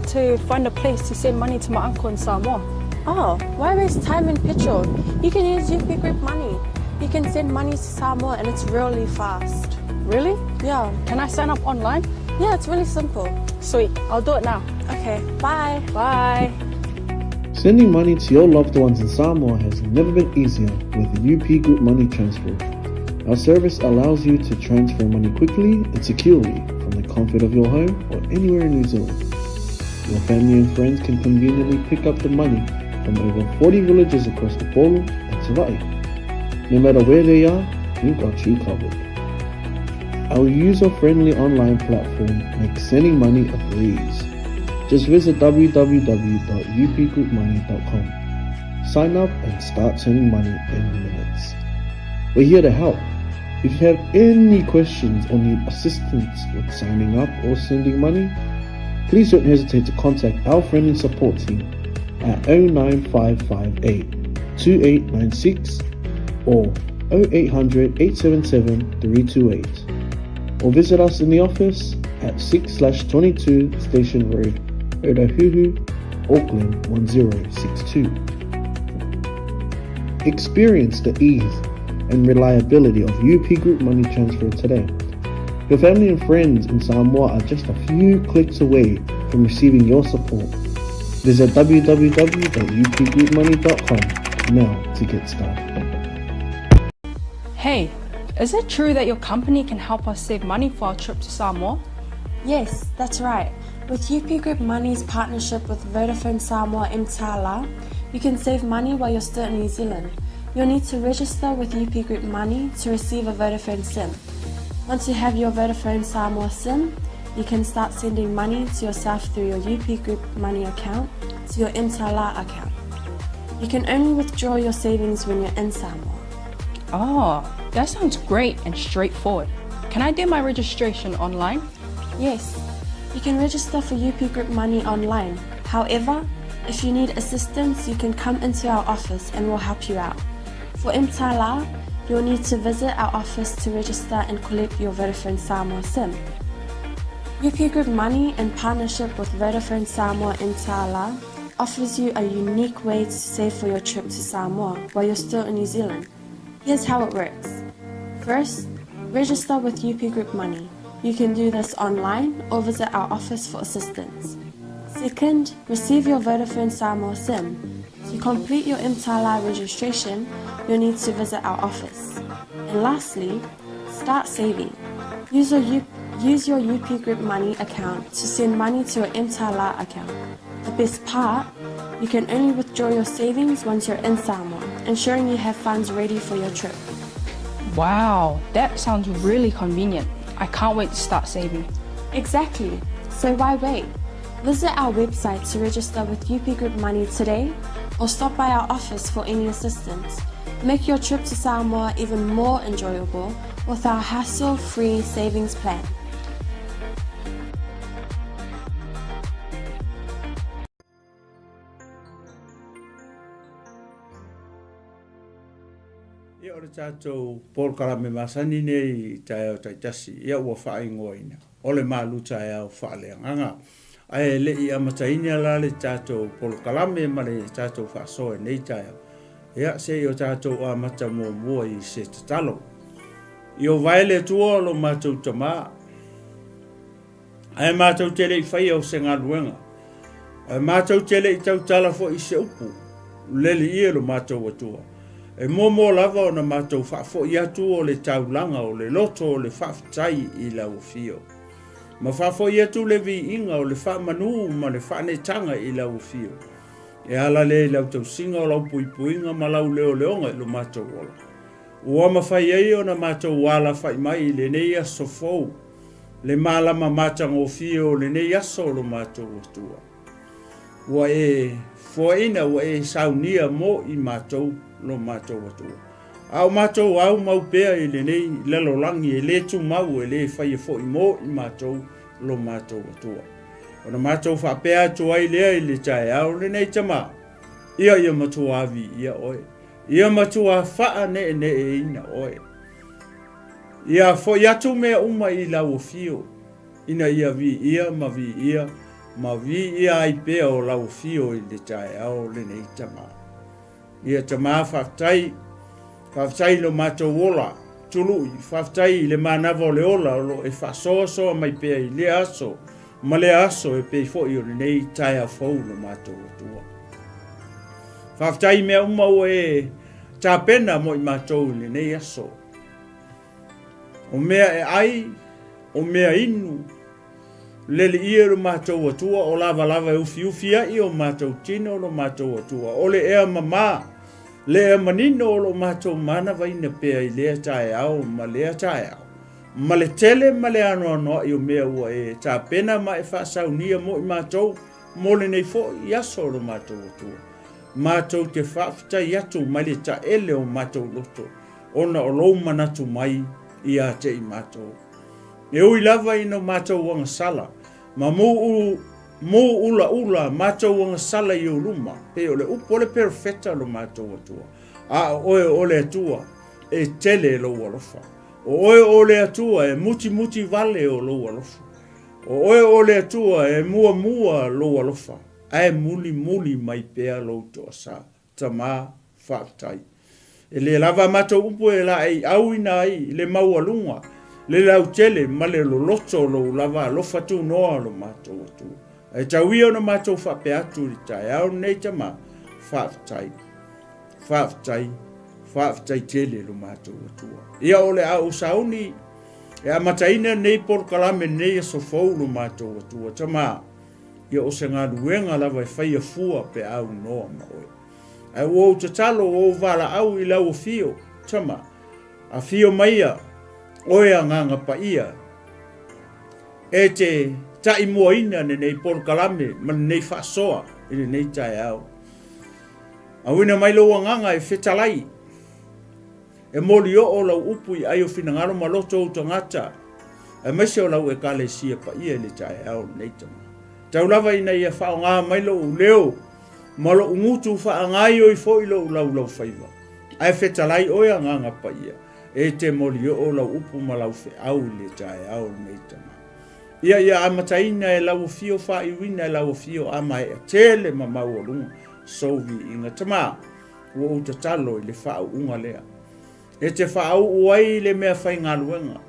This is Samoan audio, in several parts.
need to find a place to send money to my uncle in Samoa. Oh, why waste time and petrol? You can use UP Group Money. You can send money to Samoa and it's really fast. Really? Yeah. Can I sign up online? Yeah, it's really simple. Sweet, I'll do it now. Okay, bye. Bye. Sending money to your loved ones in Samoa has never been easier with UP Group Money Transfer. Our service allows you to transfer money quickly and securely from the comfort of your home or anywhere in New Zealand. Your family and friends can conveniently pick up the money from over 40 villages across Upolu and Savaii. No matter where they are, we've got you covered. Our user-friendly online platform makes sending money a breeze. Just visit www.upgroupmoney.com. Sign up and start sending money in minutes. We're here to help. If you have any questions or need assistance with signing up or sending money, please don't hesitate to contact our friendly support team at 09558 2896 or 0800 877 328 or visit us in the office at 6/22 Station Road, Otahuhu, Auckland 1062. Experience the ease and reliability of UP Group Money Transfer today. Your family and friends in Samoa are just a few clicks away from receiving your support. Visit www.upgroupmoney.com now to get started. Hey, is it true that your company can help us save money for our trip to Samoa? Yes, that's right. With UP Group Money's partnership with Vodafone Samoa mTala, you can save money while you're still in New Zealand. You'll need to register with UP Group Money to receive a Vodafone SIM. Once you have your Vodafone Samoa SIM, you can start sending money to yourself through your UP Group Money account to your mTala account. You can only withdraw your savings when you're in Samoa. Oh, that sounds great and straightforward. Can I do my registration online? Yes, you can register for UP Group Money online. However, if you need assistance, you can come into our office and we'll help you out. For mTala, you'll need to visit our office to register and collect your Vodafone Samoa SIM. UP Group Money, in partnership with Vodafone Samoa mTala, offers you a unique way to save for your trip to Samoa while you're still in New Zealand. Here's how it works. First, register with UP Group Money. You can do this online or visit our office for assistance. Second, receive your Vodafone Samoa SIM. To complete your mTala registration, you'll need to visit our office. And lastly, start saving. Use your, U- use your UP Group Money account to send money to your mTala account. The best part, you can only withdraw your savings once you're in Samoa, ensuring you have funds ready for your trip. Wow, that sounds really convenient. I can't wait to start saving. Exactly. So why wait? Visit our website to register with UP Group Money today or stop by our office for any assistance. Make your trip to Samoa even more enjoyable with our hassle-free savings plan. Ia o le tatou polokalame masani nei i taeao taitasi, ia ua faaigoaina, o le malu taeao faaleagaga. Ae le i amataina la le tatou polokalame ma le tatou faasoa i nei taeao, ia se i o tatou amata muamua i se tatalo. I o vae le Atua o lo matou Tamā, Ae mātou te le i whaia o se galuega. Ae mātou te le i tautala foi i se upu, leli ia lo mātou Atua. E muamua lava ona mātou faafoi atu o le taulaga o le loto o le faafetai i lau afio. Ma faafoi atu le viiga o le faamanū ma le faanetaga i lau afio. E ala lea i lau tausiga o lau puipuiga ma lau leoleoga i lo mātou ola. Ua mafai ai ona mātou alafai mai i lenei aso fou, le malama matagofie o lenei aso o lo matou Atua. Ua e foaina, ua e saunia mo i matou lo matou Atua. A o matou au mau pea i lenei lalolagi e le tumau e le faia foi mo i matou lo matou Atua. Ona matou faapea atu ai lea i le taeao lenei Tamā, ia ia matua viia oe, ia matua faaneeneeina oe. Ia foi atu mea uma i lau afio, ina ia viia ma viia ma viia ai pea o lau afio i le taeao lenei Tamā. Ia Tamā, faafetai, faafetai i lo matou ola tului, faafetai i le manava o le ola o lo o e faasoasoa mai pea i lea aso ma lea aso e pei foi o lenei taeao fou lo matou Atua. Faafetai i mea uma ua e tapena mo i matou i lenei aso. O mea e ai, o mea inu, le liia lo matou Atua, o lavalava e ufiufi ai o matou tino lo matou Atua, o le ea mamā, le ea manino o lo matou manavaina pea i lea taeao ma lea taeao, ma le tele ma le anoanoai o mea ua e tapena ma e faasaunia mo i matou mo lenei foi aso o lo matou Atua. Matou te faafetai atu mai le taele o matou loto, ona o lou manatu mai ia te i matou. E ui lava ina o matou agasala, ma mu ulaula matou agasala i ou luma, pei o le upu o le perofeta lo matou Atua, a o oe o le Atua, e tele lou alofa. O oe o le Atua e mutimuti vale o lou alofa. O oe o le Atua e muamua lou alofa, ae mulimuli mai pea lou toasa. Tama, faafetai. E le lava a matou upu e laeiauina ai le maualuga, le lautele ma le loloto o lou lava alofa tunoa o lo matou Atua. Ae tau ia ona matou faapea atu i le taeao lenei, Tama, faafetai, faafetai, faafetai tele lo matou Atua. Ia o le a ou sauni e amataina lenei polokalame lenei aso fou lo matou Atua. Tama, Ia o se galuega lava e faia fua pe a aunoa ma oe. Ae ua ou tatalo ua ou valaau i lau afio, tama, afio maia oe Agaga Paia, e te ta'imuaina lenei polokalame ma lenei faasoa i lenei taeao. Auina mai lou agaga e fetalai, E molioo lau upu i ai o finagalo ma loto ou tagata, aemaise o lau Ekalesia paia i le taeao lenei tama. Tau lava ina ia faaaoga mai lou leo ma lou gutu faagaioi foi lou laulaufaiva. Ae fetalai oe Agaga Paia, e te molioo lau upu ma lau feau i le taeao lenei tama. Ia ia amataina e lau afio faaiuina e lau afio a maea tele ma maualuga sou viiga tama. Ua ou tatalo i le faauuga lea, e te faauu ai le mea faigaluega.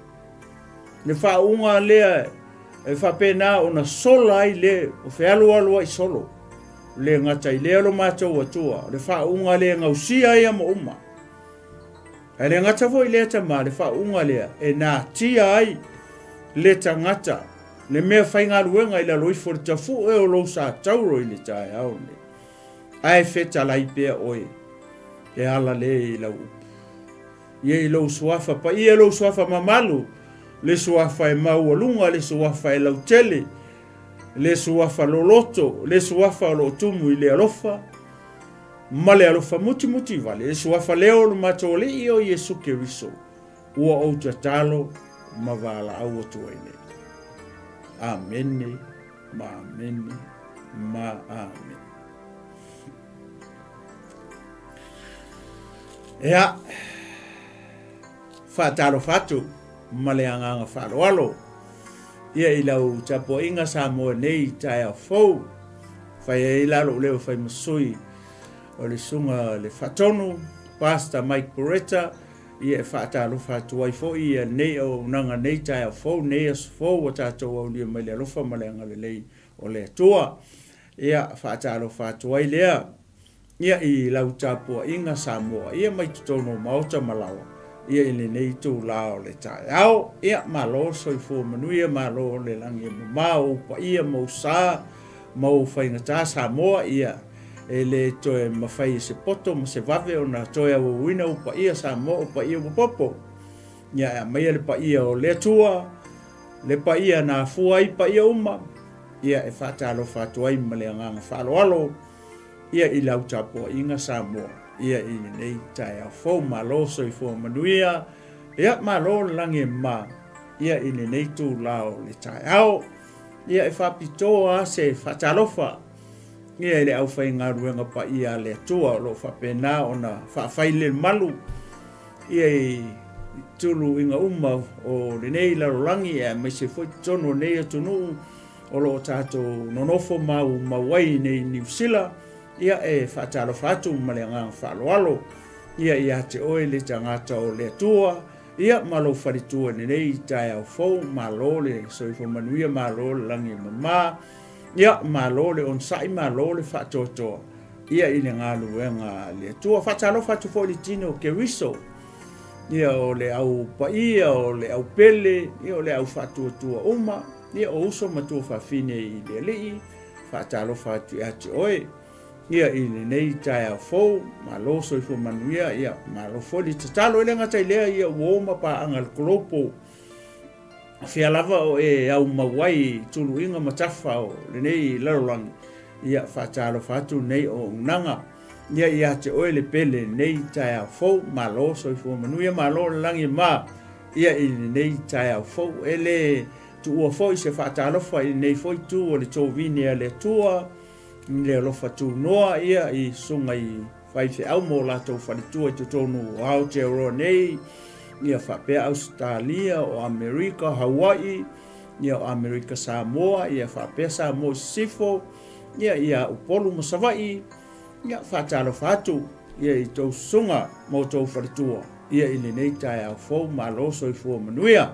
Le faauuga lea e faapena ona sola ai le o fealualuai solo. Le gata i lea lo matou Atua, o le faauuga lea e gausia ai ama uma. Ae le gata foi lea tama, le faauuga lea e natia ai le tagata, le mea faigaluega i lalo ifo o le tafue o lou sa tauro i le taeao lenei. Ae fetalai pea oe e ala le i lau upu. Ia i lou suafa paia, lou suafa mamalu, le suafa e maualuga, le suafa e lautele, le suafa loloto, le suafa o lo o tumu i le alofa, ma le alofa mutimuti vale, le suafa lea o lo matou Alii o Iesu Keriso, ua ou tatalo ma valaau atu ai nei. Amene. Ma amene, ma amene. Ea, faatalofa atu ma le agaga faaaloalo ia i lau tapuaiga Samoa nei i taeao fou. Fai ai la lou leo fai ma sui o le susuga le Faatonu, Pastor Mike Poretta, Ia e faatalofa atu ai foi ia lenei auaunaga nei taeao fou, nei aso fou ua tatou aulia mai le alofa ma le agalelei o le Atua. Ia faatalofa atu ai lea ia i lau tapuaiga Samoa ia mai totonu o maota ma laoa ia i lenei itula o le taeao. Ia malo le soifua manuia, malo le lagi e mama o ou paia ma ou sa ma ou faigata Samoa, ia, e le toe mafai e se poto ma se vave ona toe auauina ou paia Samoa, o paia ua popo. Ia, e aumaia le paia o le Atua, le paia na afua ai paia uma, ia, e faatalofa atu ai ma le agaga faaaloalo, ia, i lau tapuaiga Samoa, ia, i lenei taeao fou. Malo soifua manuia, ia, malo le lagi e mama, ia, i lenei itula o le taeao. Ia e faapitoa lava se faatalofa ia i le aufaigaluega paia a le Atua o lo o faapena ona faafailelemalu ia i tuluiga uma o lenei lalolagi aemaise foi totonu o lenei atunuu. o lo o tatou nonofo maumau ai i Niu Sila, ia e faatalofa atu ma le agaga faaaloalo ia ia te oe le tagata o le Atua, ia ma lou faletua i lenei taeao fou. Malo le soifua manuia, malo le lagi e mama, ia malo le onosai, malo le faatoatoa ia i le galuega a le Atua. Faatalofa atu foi i le tino o Keriso, ia o le au paia, o le au pele, ia o le au faatuatua uma, ia o uso ma tuafafine i le Alii. Faatalofa atu ia te oe ia i lenei taeao fou, malo soifua manuia, ia malo foi le tatalo. E le gata i lea, ia ua o ma paaga le kolopo fea lava o e au mau ai i tuluiga ma tafa o lenei lalolagi, ia faatalofa atu nei o auaunaga ia ia te oe le pele lenei taeao fou, malo soifua manuia, malo le lagi ma ia i lenei taeao fou. E le tuua foi se faatalofa i lenei foi tu o le tovine a le Atua i le alofa tunoa ia i susuga i faifeau ma o latou faletua i totonu o Aotearoa nei, ia faapea Ausetalia, o Amerika, Hawaii, ia o Amerika Samoa, ia faapea Samoa i Sisifo, ia ia Upolu ma Savaii, ia faatalofa atu ia i tou susuga ma o tou faletua ia i lenei taeao fou, malo soifua manuia.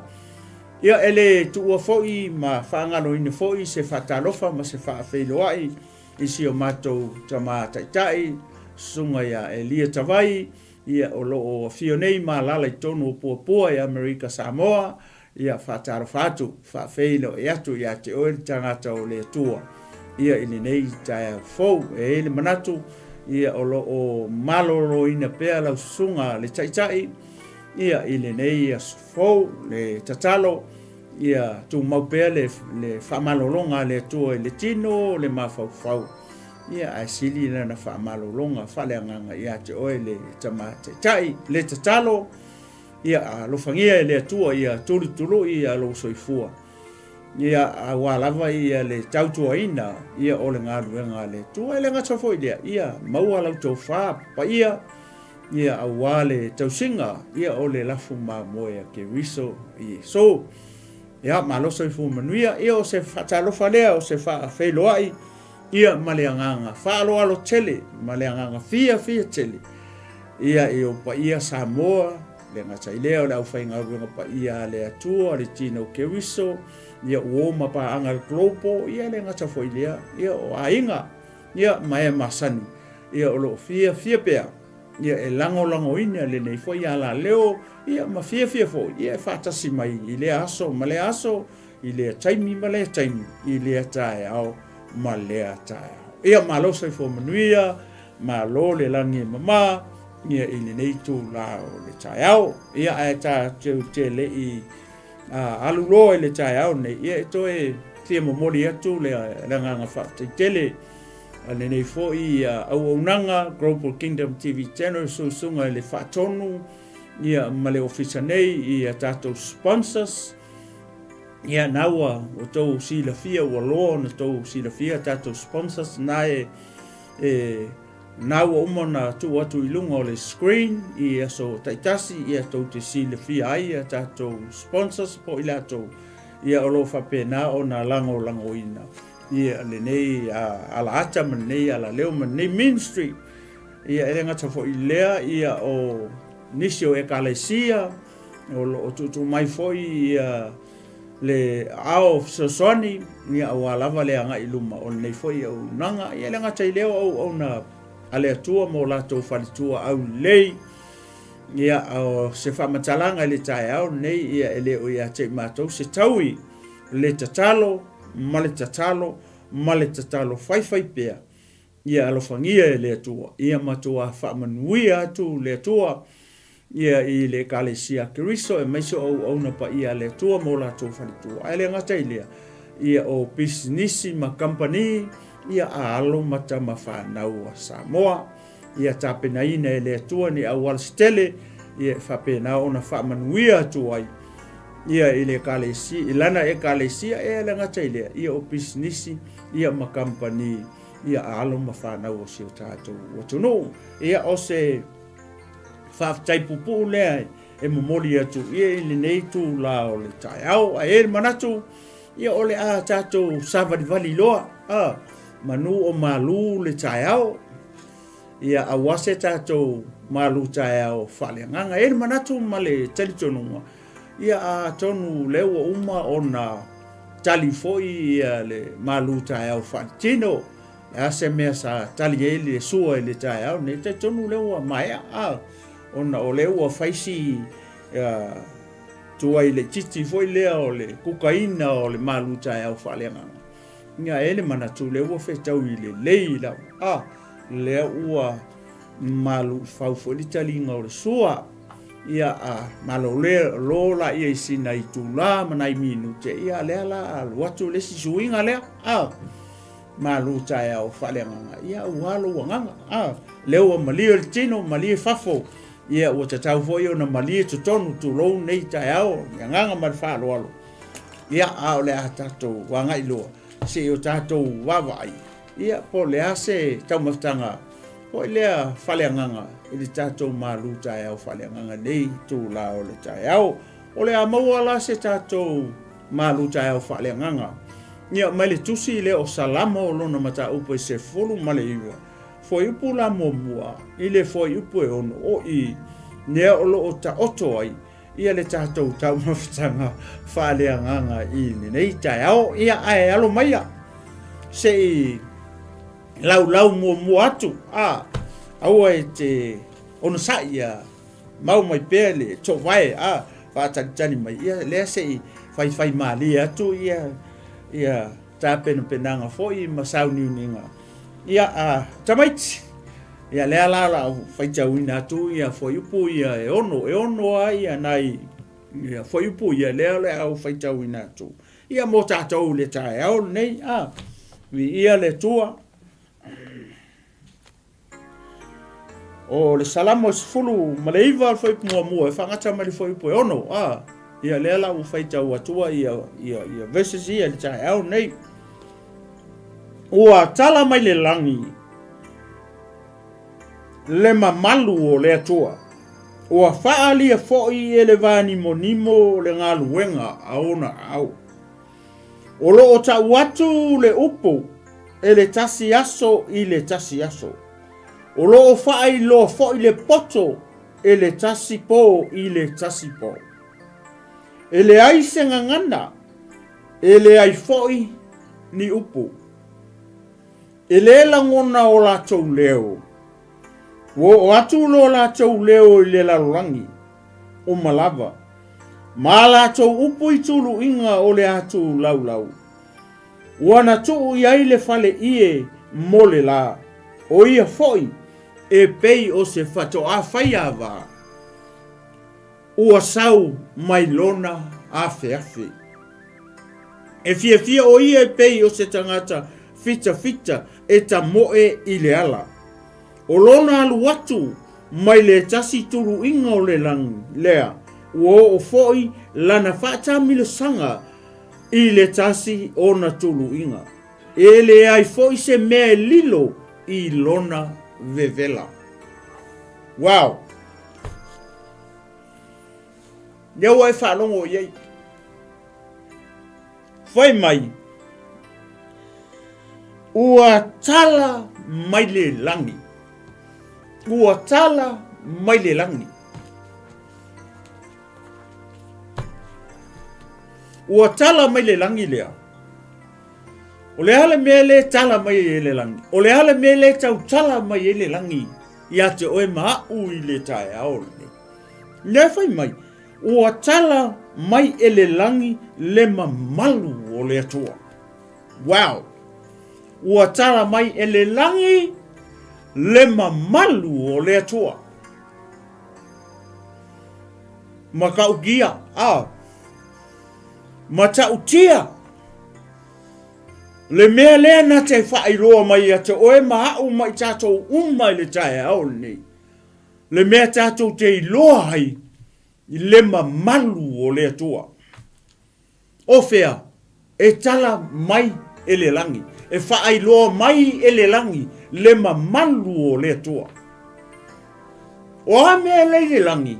Ia e le tuua foi ma faagaloina foi se faatalofa ma se faafeiloai i si o matou tama taitai, Susuga ia Elia Tavai, ia o lo o afio nei ma alaala i totonu o Puapua i Amerika Samoa, ia faatalofa atu, faafeiloai atu ia te oe le tagata o le Atua, ia i lenei taeao fou. E i ai le manatu, ia o lo o maloloina pea lau susuga le taitai, ia i lenei aso fou, le tatalo, Ia tumau pea le faamalologa a le Atua i le tino o le mafaufau, ia ae sili lana faamalologa faaleagaga ia te oe le Tama Taitai. Le tatalo, ia alofagia e le Atua ia tulutului ia lou soifua, ia aua lava ia le tautuaina ia o le galuega a le Atua. E le gata foi i lea, ia maua lau tofa paia, Ia auā le tausiga, ia o le lafu mamoe a Keriso Iesu. Ia, malo soifua manuia. Ia o se faatalofa lea, o se faafeiloai, ia ma le agaga faaaloalo tele, ma le agaga fiafia tele, ia i ou paia Samoa, le gata i lea o le aufaigaluega paia a le Atua, le tino o Keriso, ia uo ma paaga le Global, ia le gata foi i lea, ia o aiga, Ia, ma e masani, ia o lo o fiafia pea, ia e lagolagoina lenei foi alaleo, ia ma fiafia foi, ia e faatasi mai i lea aso ma lea aso, i lea taimi ma lea taimi, i lea taeao ma lea taeao. Ia, malo soifua manuia, malo le lagi e mama, ia i lenei itula o le taeao. Ia, ae tatou te le i alu loa i le taeao nei, ia e toe fia momoli atu le agaga faafetai tele a lenei foi auaunaga Global Kingdom TV Channel susuga i le faatonu ia ma le ofisa nei i a tatou sponsors. Ia na ua tou silafia, ua loa ona tou silafia tatou sponsors na e Na ua uma ona tuu atu i luga o le screen i aso taitasi ia tou te silafia ai a tatou sponsors po o i latou ia o lo o faapena ona lagolagoina ia lenei alaata ma lenei alaleo ma lenei ministry. Ia e le gata foi i lea ia o nisi o ekalesia o lo o tuutuu mai foi ia le aao fesoasoani ia aua lava le agai i luma o lenei foi auaunaga. Ia e le gata i lea o auauna a le Atua ma o latou faletua aulelei. Ia o se faamatalaga i le taeao lenei, ia e le o ia te i matou se taui le tatalo ma le tatalo ma le tatalo faifai pea. Ia alofagia e le Atua, ia matuā faamanuia atu le Atua ia i le Ekalesia a Keriso, aemaise o auauna paia a le Atua ma o latou faletua. Ae le gata i lea, ia o pisinisi ma kamupani, ia a alo ma tama fanau a Samoa. Ia tapenaina e le Atua ni auala se tele, ia e faapena ona faamanuia atu ai ia i le Ekalesia, i lana Ekalesia, e le gata i lea, ia o pisinisi, ia ma kamupani, ia alo ma fanau o si o tatou atunuu. Ia o se faafetai pupuu lea e momoli atu ia i lenei itula o le taeao. Ae i ai le manatu, Ia o le a tatou savalivali loa, a, manu o malū le taeao. Ia aua se tatou malū taeao faaleagaga. E i ai le manatu ma le talitonuga, ia atonu lea ua uma ona tali foi ia le malū taeao faaletino. Le a se mea sa tali ai le sua i le taeao nei, talitonu lea ua maea, a, ona o lea ua fai si tuai laitiiti foi lea o le kukaina o le malu taeao faaleagaga. Ia e le manatu lea ua fetaui lelei lava, a, lea ua malu i fau foi le taliga o le sua. Ia, a malo lo la ia i sina itulā ma nai minute, ia lea la alu atu le isi suiga lea, a, malu taeao faaleagaga, ia ua lou agaga, a, lea ua malie le tino, malie fafo, ia ua tatau foi ona malie totonu, tulou nei taeao, le agaga ma le faaaloalo, ia, a o le a tatou agai loa, se i o tatou vaavaai, ia, po o le a se taumafataga foi lea faaleagaga i le tatou malu taeao faaleagaga nei itulā o le taeao. O le a maua la se tatou malu taeao faaleagaga. Ia, mai le tusi lea o Salamo o lona mataupu e 19, fuaiupu la muamua i le fuaiupu e 6, o i lea o lo o taoto ai ia le tatou taumafataga faaleagaga i lenei taeao. Ia, ae alo maia se i laulau muamua atu, a, aua e te onosai ia mau mai pea le toovae, a, faatalitali mai, ia lea se i faifai malie atu ia, ia tapenapenaga foi ma sauniuniga. Ia, a, tamaiti, ia lea la la o faitauina atu ia fuaiupu ia e ono, e ono a ia nai ia fuaiupu ia lea le au faitauina atu. Ia mo tatou le taeao lenei, a, viia le Atua. O le Salamo e 19 o le fuaiupu muamua e faagata mai le fuaiupu e 6, a, ia lea la ua faitau atua ia, ia, ia verses ia i le taeao nei. Ua tala mai le lagi le mamalu o le Atua. Ua faaalia foi e le vanimonimo le galuega a ona aao. O lo o tau atu le upu e le tasi aso i le tasi aso. O lo o faailoa foi le poto e le tasi po i le tasi po. E leai se gagana, e leai foi ni upu. E lē lagona o latou leo. Ua oo atu lo latou leo i le lalolagi uma lava, ma a latou upu i tuluiga o le atu laulau. Ua na tuu i ai le fale ie mo le la, o ia foi e pei o se fatoā faiava. Ua sau mai lona afeafe. E fiafia ʻo ia e pei o se tagata fitafita e tamoe i le ala. ʻO lona alu atu mai le tasi tuluiga o le lagi lea, ua oo foi lana faatamilosaga i le tasi ona tuluiga. E leai foi se mea e lilo i lona vevela. Wow! Lea ua e faalogo i ai. Fai mai, ua tala mai le lagi. Ua tala mai le lagi. Ua tala mai le lagi lea. O le a le mea lea e tala mai ai e le lagi? O le a le mea lea e tautala mai ai le lagi ia te oe ma aʻu i le taeao lenei? Lea fai mai, ua tala mai e le lagi le mamalu o le Atua. Wow! Ua tala mai e le lagi le mamalu o le Atua. Matautia, a. Matautia le mea lea na te faailoa mai ia te oe ma aʻu ma i tatou uma i le taeao lenei. Le mea tatou te iloa ai i le mamalu o le Atua. O fea? E tala mai e le lagi, e faailoa mai e le lagi le mamalu o le Atua. O a mea e lei le lagi?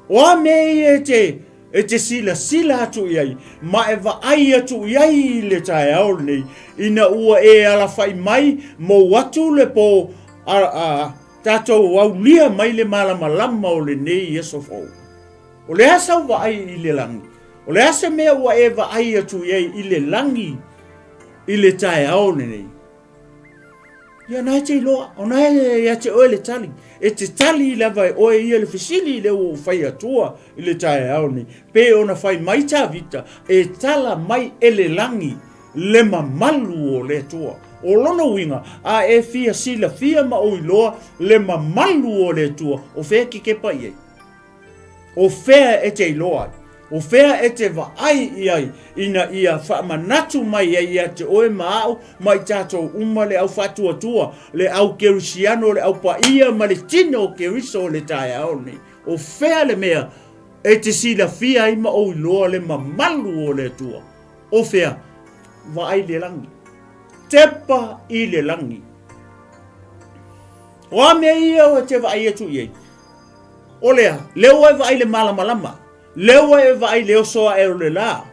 O a mea ia e te E te silasila atu i ai, ma e vaai atu i ai i le taeao lenei, ina ua e alafai mai mou atu le po a, a tatou aulia mai le malamalama o lenei aso fou. O le a sau vaai i le lagi? O le a se mea ua e vaai atu i ai i le lagi i le taeao lenei? Ia na e te iloa, o na e ia te oe le tali. E te tali lava e oe ia le fesili lea ua ou fai atua i le taeao nei. Pe ona fai mai Tavita, e tala mai e le lagi le mamalu o le Atua. O lona uiga, a e fia silafia ma ou iloa le mamalu o le Atua, o fea e te kepa i ai? O fea e te iloa ai? O fea e te vaai i ai ina ia faamanatu mai ai ia te oe ma au ma i tatou uma le au faatuatua, le au kerisiano, le au paia ma le tino o Keriso o le taeao nei? O fea le mea e te silafia ai ma ou iloa le mamalu o le Atua? O fea? Vaai i le lagi. Tepa i le lagi. O a mea ia e te vaai atu i ai? O lea, lea ua e vaai le malamalama, lea ua e vaai le oso ae o le la,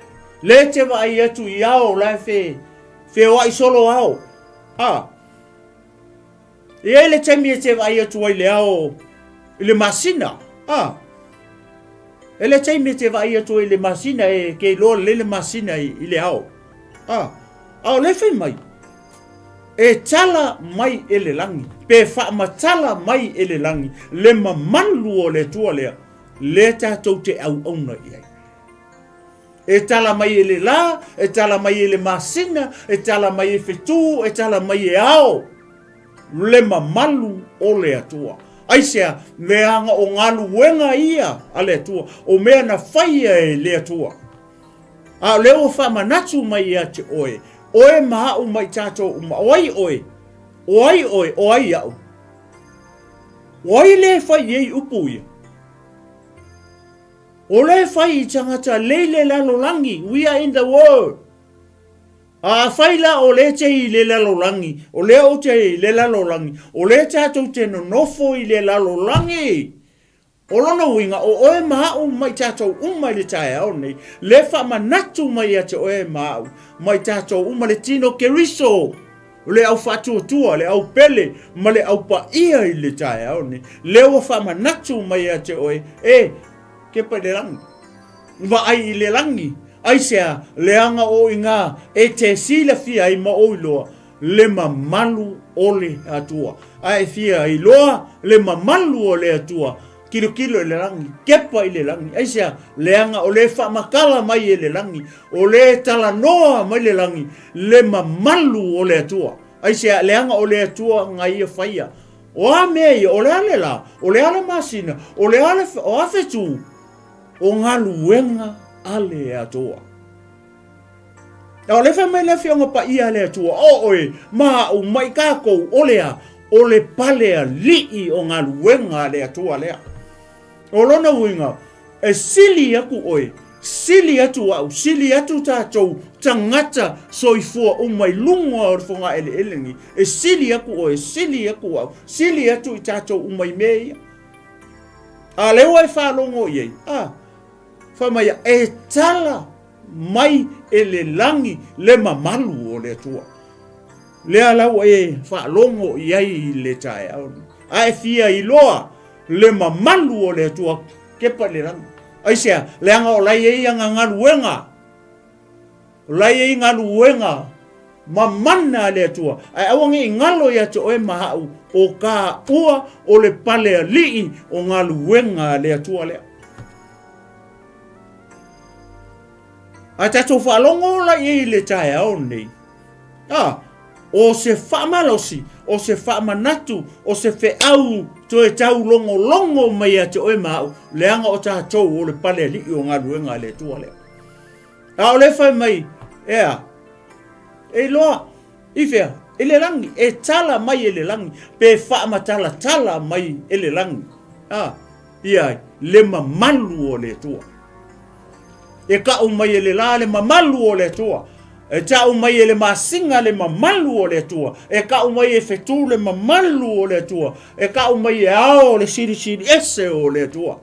lea e te vaai atu i ao la e fe, feoai solo ao. A, e i ai le taimi e te vaai atu ai le ao i le masina. A, e le taimi e te vaai atu ai le masina e ke iloa lelei le masina i, i le ao. A, a o le fai mai, E tala mai e le lagi, pe faamatala mai e le lagi, le mamalu o le Atua lea, lea tatou te auauna i ai. E tala mai e le la, e tala mai e le masina, e tala mai e fetū, e tala mai e ao, le mamalu o le Atua. Aisea, leaga o galuega ia a le Atua, o mea na faia e le Atua. A o lea ua faamanatu mai ia te oe, oe ma au ma i tatou uma, o ai oe? O ai oe? O ai au? O ai le fai i ai upu ia? O le fai i tagata lei le lalolagi, we are in the world. A afai la o le te i le lalolagi, o lea ou te i le lalolagi, o lea tatou te nonofo i le lalolagi, O lona uiga, o oe ma au ma i tatou uma i le taeao nei, le faamanatu mai ia te oe ma au, ma i tatou uma le tino Keriso, le au faatuatua, le au pele, ma le au paia i le taeao nei, lea ua faamanatu mai ia te oe, e, kepa i le lagi, vaai i le lagi, aisea, leaga o i gā e te silafia ai ma ou iloa, le mamalu o le Atua. A e fia iloa le mamalu o le Atua, kilokilo i le lagi, kepa i le lagi. Aisea? Leaga o le faamatala mai e le lagi, o le talanoa mai le lagi, le mamalu o le Atua. Aisea? Leaga o le Atua na ia faia. O a mea ia? O le a le la? O le a le masina? O le a le, o a fetu? O galuega a le Atua. A o le fai mai le Afioga Paia a le Atua, O oe, ma au, ma i tatou, o le a? O le pale alii o galuega a le Atua lea. O lona uiga, e sili atu oe, sili atu au, sili atu tatou tagata soifua uma i luga o le fogaeleele nei, e sili atu oe, sili atu au, sili atu i tatou uma i mea ia. A o lea ua e faalogo i ai, a, fai mai ia, e tala mai e le lagi le mamalu o le Atua. Lea la ua e faalogo i ai i le taeao nei. A e fia iloa le mamalu o le Atua, kepa i le lagi. Aisea? Leaga o la e i ai ana galuega. O la e i ai galuega mamana a le Atua. Ae aua ne i galo ia te oe ma au o ka ua o le pale alii o galuega a le Atua lea. A tatou faalogo la i ai i le taeao nei, a, o se faamalosi, o se faamanatu, o se feau toe taulogologo mai ia te oe ma au, leaga o tatou o le pale alii o galuega a le Atua lea. A o le fai mai, ea, e iloa, i fea, i le lagi, e tala mai e le lagi, pe faamatalatala mai e le lagi. A, ia ai le mamalu o le Atua. E kau mai e le la le mamalu o le Atua. E tau mai e le masina le mamalu o le Atua. E kau mai e fetu le mamalu o le Atua. E kau mai e ao le silisili ese o le Atua.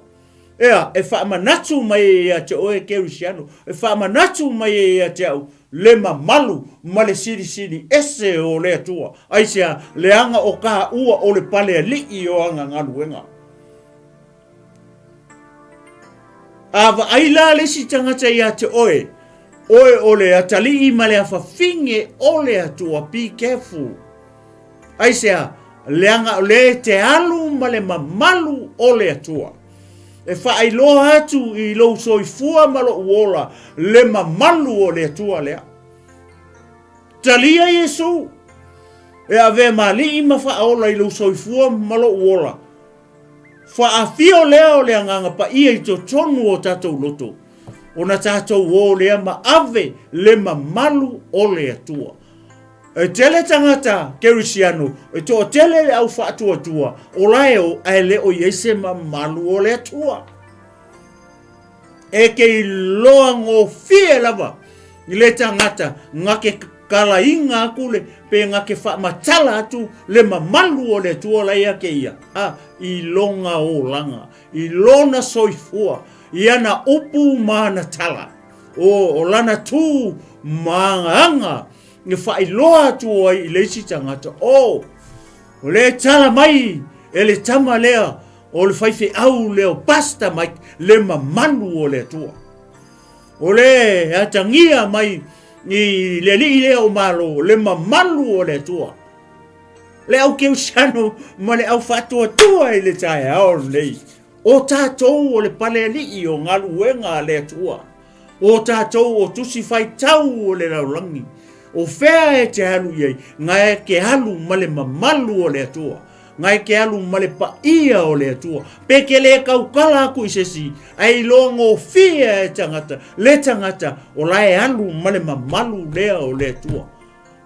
Ea, e faamanatu mai ai ia te oe Kerisiano, e faamanatu mai ai ia te au le mamalu ma le silisili ese o le Atua. Aisea? Leaga o kāua o le palealii o ana galuega. A vaai la le isi tagata ia te oe, oe o le atalii ma le afafine o le Atua, be careful. Aisea? Leaga o lea e te alu ma le mamalu o le Atua. E faailoa atu i lou soifua ma lou ola le mamalu o le Atua lea. Talia Iesu e avea ma alii ma faaola i lou soifua ma lou ola. Faafio lea o le Agaga Paia i totonu o tatou loto, ona tatou o lea ma ave le mamalu o le Atua. E tele tagata Kerisiano, e toatele le au faatuatua o la e o ae le o i ai se mamalu o le Atua. E ke iloa gofie lava i le tagata na ke kalaina atu le pe na ke faamatala atu le mamalu o le Atua la ia ke ia, a i lona olaga, i lona soifua, i ana upu ma ana tala, o, o lana tū ma ana aga e faailoa atu ai i le isi tagata, o, o le tala mai e le tama lea o le faifeau lea o Pastor Mike le mamalu o le Atua. O le atagia mai i le alii lea o Malo le mamalu o le Atua. Le au keusiano ma le au faatuatua i le taeao lenei. O tatou o le palealii o galuega a le Atua. O tatou o tusi faitau o le lalolagi. O fea e te alu i ai, na e ke alu ma le mamalu o le Atua. Na e ke alu ma le paia o le Atua. Pe ke le tautala atu i se isi, ae iloa gofie e tagata, le tagata o la e alu ma le mamalu lea o le Atua.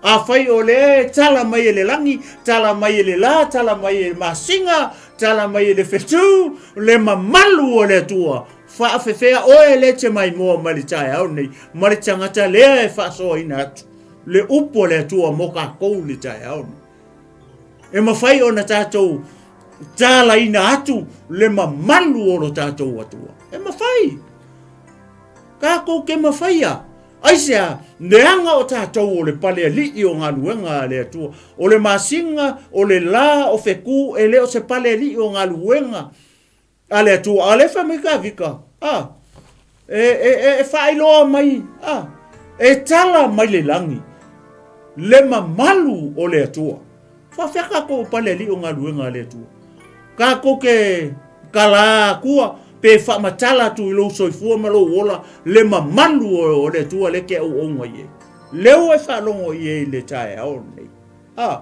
Afai o lea e tala mai e le lagi, tala mai e le la, tala mai e le masina, tala mai e le fetu, le mamalu o le Atua, faafefea oe le te maimoa mai le taeao nei, ma le tagata lea e faasoaina atu le upu a le Atua mo kākou le taeao nei. E mafai ona tatou talaina atu le mamalu o lo tatou Atua. E mafai. Kākou ke mafaia. Aisea, leaga o tatou o le palealii o galuega a le Atua, o le masina, o le la, o feku, e le o se palealii o galuega a le Atua. A o lea e fai mai Kavika, a, e, e, e, e faailoa mai, a, e tala mai le lagi, le mamalu o le Atua. Faafefea kākou o palealii o galuega a le Atua? Kākou ke kalā akua pe faamatala atu i lou soifua ma lou ola le mamalu o le Atua le ke auauna i ai. Leo e faalogo i ai le taeao lenei. A,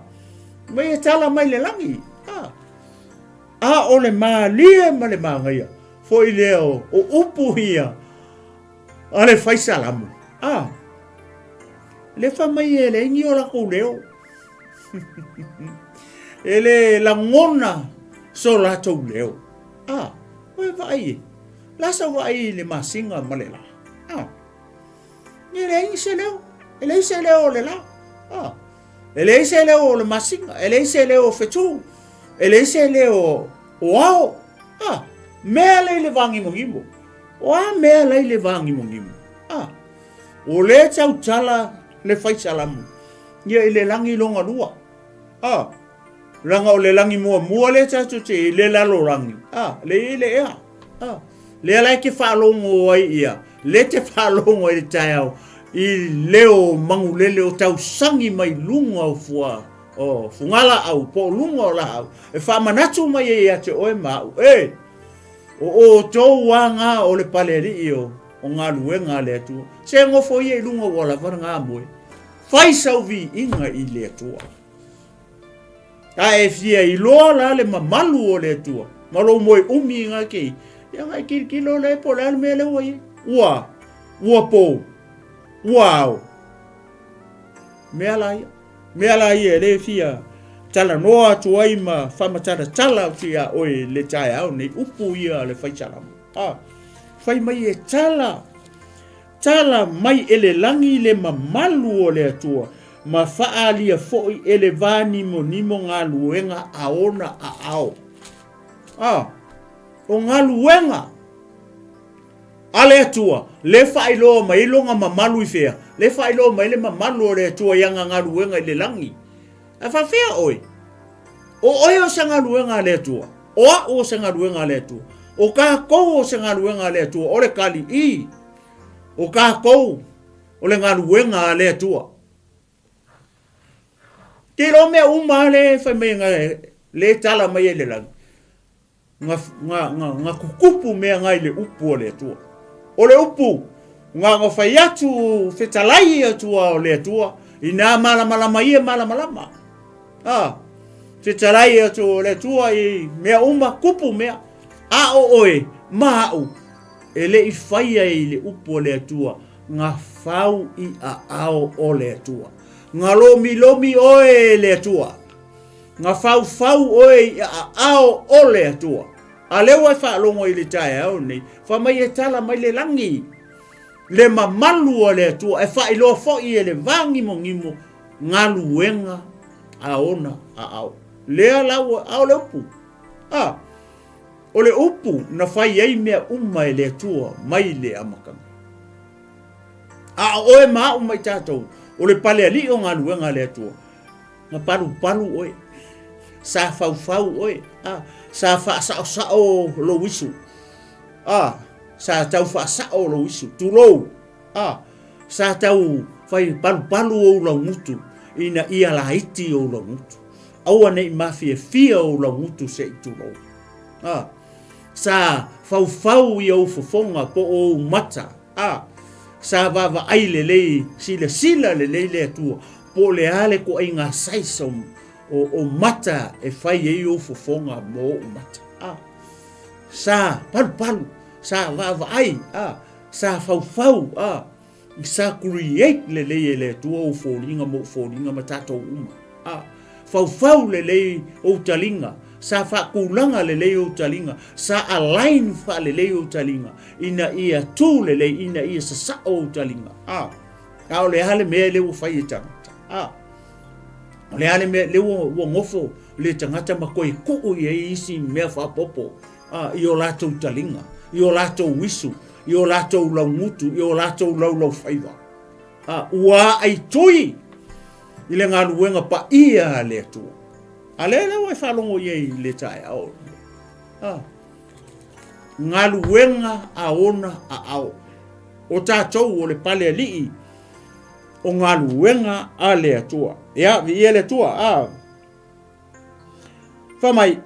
mai e tala mai le lagi. A, a o le mālie ma le māgaia foi lea o, o upu ia a le fai salamo. A, le fa mai e leai ni o lakou leo. e le lagona so latou leo. A, oe vaai e, la sa vaai i le masina ma le la. A, e leai se leo, e leai se leo o le la. A, e leai se leo o le masina, e leai se leo o fetu, e leai se leo o ao. A, mea lei le vāgimogimo. O a mea lei le vāgimogimo? A, o le tautala le fai salamu. Ia i le lagi longalua. A, leaga o le lagi muamua lea tatou te i le lalolagi. A, le i le ea. A, lea la e te faalogo ai ia, le te faalogo ai le taeao i leo magulele o tausagi mai luga o fua o fugalaau po o luga o laau e faamanatu mai ai ia te oe ma au. E, o outou aga o le palealii o, o galuega a le Atua. Se nofo ia i luga ua lava le moe. Fai sau viiga i le Atua. A e fia iloa la le mamalu o le Atua, ma lou moe umi i ngā kei, ia ngai kilokilo le po le a le mea le ua i. Ua, ua pō, ua ao. Mea la ia, mea la ia e le fia talanoa atu ai ma faamatalatala atu iā oe le taeao nei, upu ia a le fai salamo. A, fai mai e tala, Tala mai e le lagi le mamalu o le Atua, ma faaalia foi e le vānimonimo galuega a ona aao. A, o galuega! A le Atua, le faailoa mai ai lona mamalu i fea? Le faailoa mai le mamalu o le Atua i ana galuega i le lagi. Ae faafefea oe? O oe o se galuega a le Atua. O au o se galuega a le Atua. O tatou o se galuega a le Atua. O le tali, i. O tatou o le galuega a le Atua. Te iloa mea uma lea e fai mai le tala mai ai le lagi. Na, na, na, na tutupu mea na i le upu a le Atua. O le upu, na ona fai atu fetalai Atua o le Atua, ina malamalama ia malamalama. A, fetalai atu o le Atua i mea uma, tupu mea. A o oe, ma au, e le i faia i le upu a le Atua, na fau i aao o le Atua. Na lomilomi oe e le Atua. Na faufau oe i aao o le Atua. A lea ua e faalogo i le taeao nei, fai mai e tala mai le lagi, le mamalu o le Atua, e faailoa foi e le vāgimogimo galuega a ona aao. Lea la ua, a o le upu, a, o le upu na fai ai mea uma e le Atua mai le amataga. A o oe ma au ma i tatou, o le palealii o galuega a le Atua, Na palupalu oe, sa faufau oe, a, sa faasaosao lou isu, a, sa tau faasao lou isu, tulou, a, sa tau fai palupalu ou laugutu ina ia laiti ou laugutu. Aua ne i mafiafia ou laugutu se i tulou. A, sa faufau i ou fofoga po o ou mata, a, sa vaavaai lelei, silasila lelei le Atua, Po o le a le toaiga size o, o, o mata e fai ai ou fofoga mo ou mata. A, sa palupalu, sa vaavaai, a, sa faufau, a, sa create lelei e le Atua ou foliga mo ou foliga ma tatou uma. A, faufau lelei ou taliga, sa faatulaga lelei ou taliga, sa align faalelei ou taliga, ina ia tu lelei, ina ia sasao ou taliga. A, A o le a le mea lea ua fai e tagata? A, o le a le mea lea ua, ua nofo le tagata ma toe tuu i ai isi mea faaopoopo a, i o latou taliga, i o latou isu, i o latou laugutu, i o latou laulaufaiva. A, ua aaitui i le galuega paia a le Atua. A lea lea ua e faalogo i ai i le taeao. A, galuega a ona aao. O tatou o le pale alii o galuega a le Atua. Ia, viia le Atua. A. Fai mai,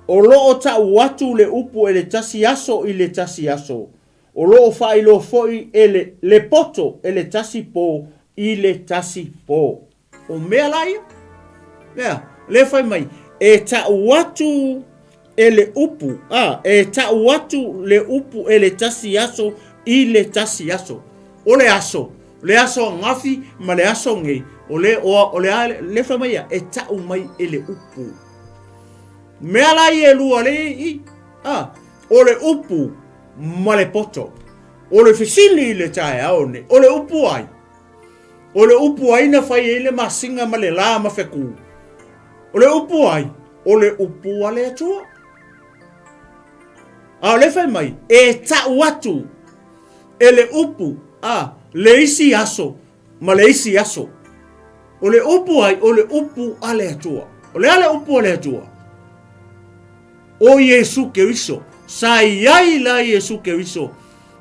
o lo o tau atu le upu e le tasi aso i le tasi aso, o lo o faailoa foi e le, le poto e le tasi po i le tasi po. O mea la ia? Mea, lea fai mai, e tau atu e le upu, a, e tau atu le upu e le tasi aso i le tasi aso. O le aso, le aso angafi ma le aso nei, o le, o, o le a, le fai mai ia, e tau mai e le upu. Mea la ia e lua le i, a, o le upu ma le poto. O le fesili i le taeao nei, o le upu ai? O le upu ai na fai ai le masina ma le lā ma fetu? O le upu ai? O le upu a le Atua. A o le fai mai, e tau atu e le upu a le isi aso ma le isi aso. O le upu ai, o le upu a le Atua. O le a le upu a le Atua? O Iesu Keriso. Sa i ai la Iesu Keriso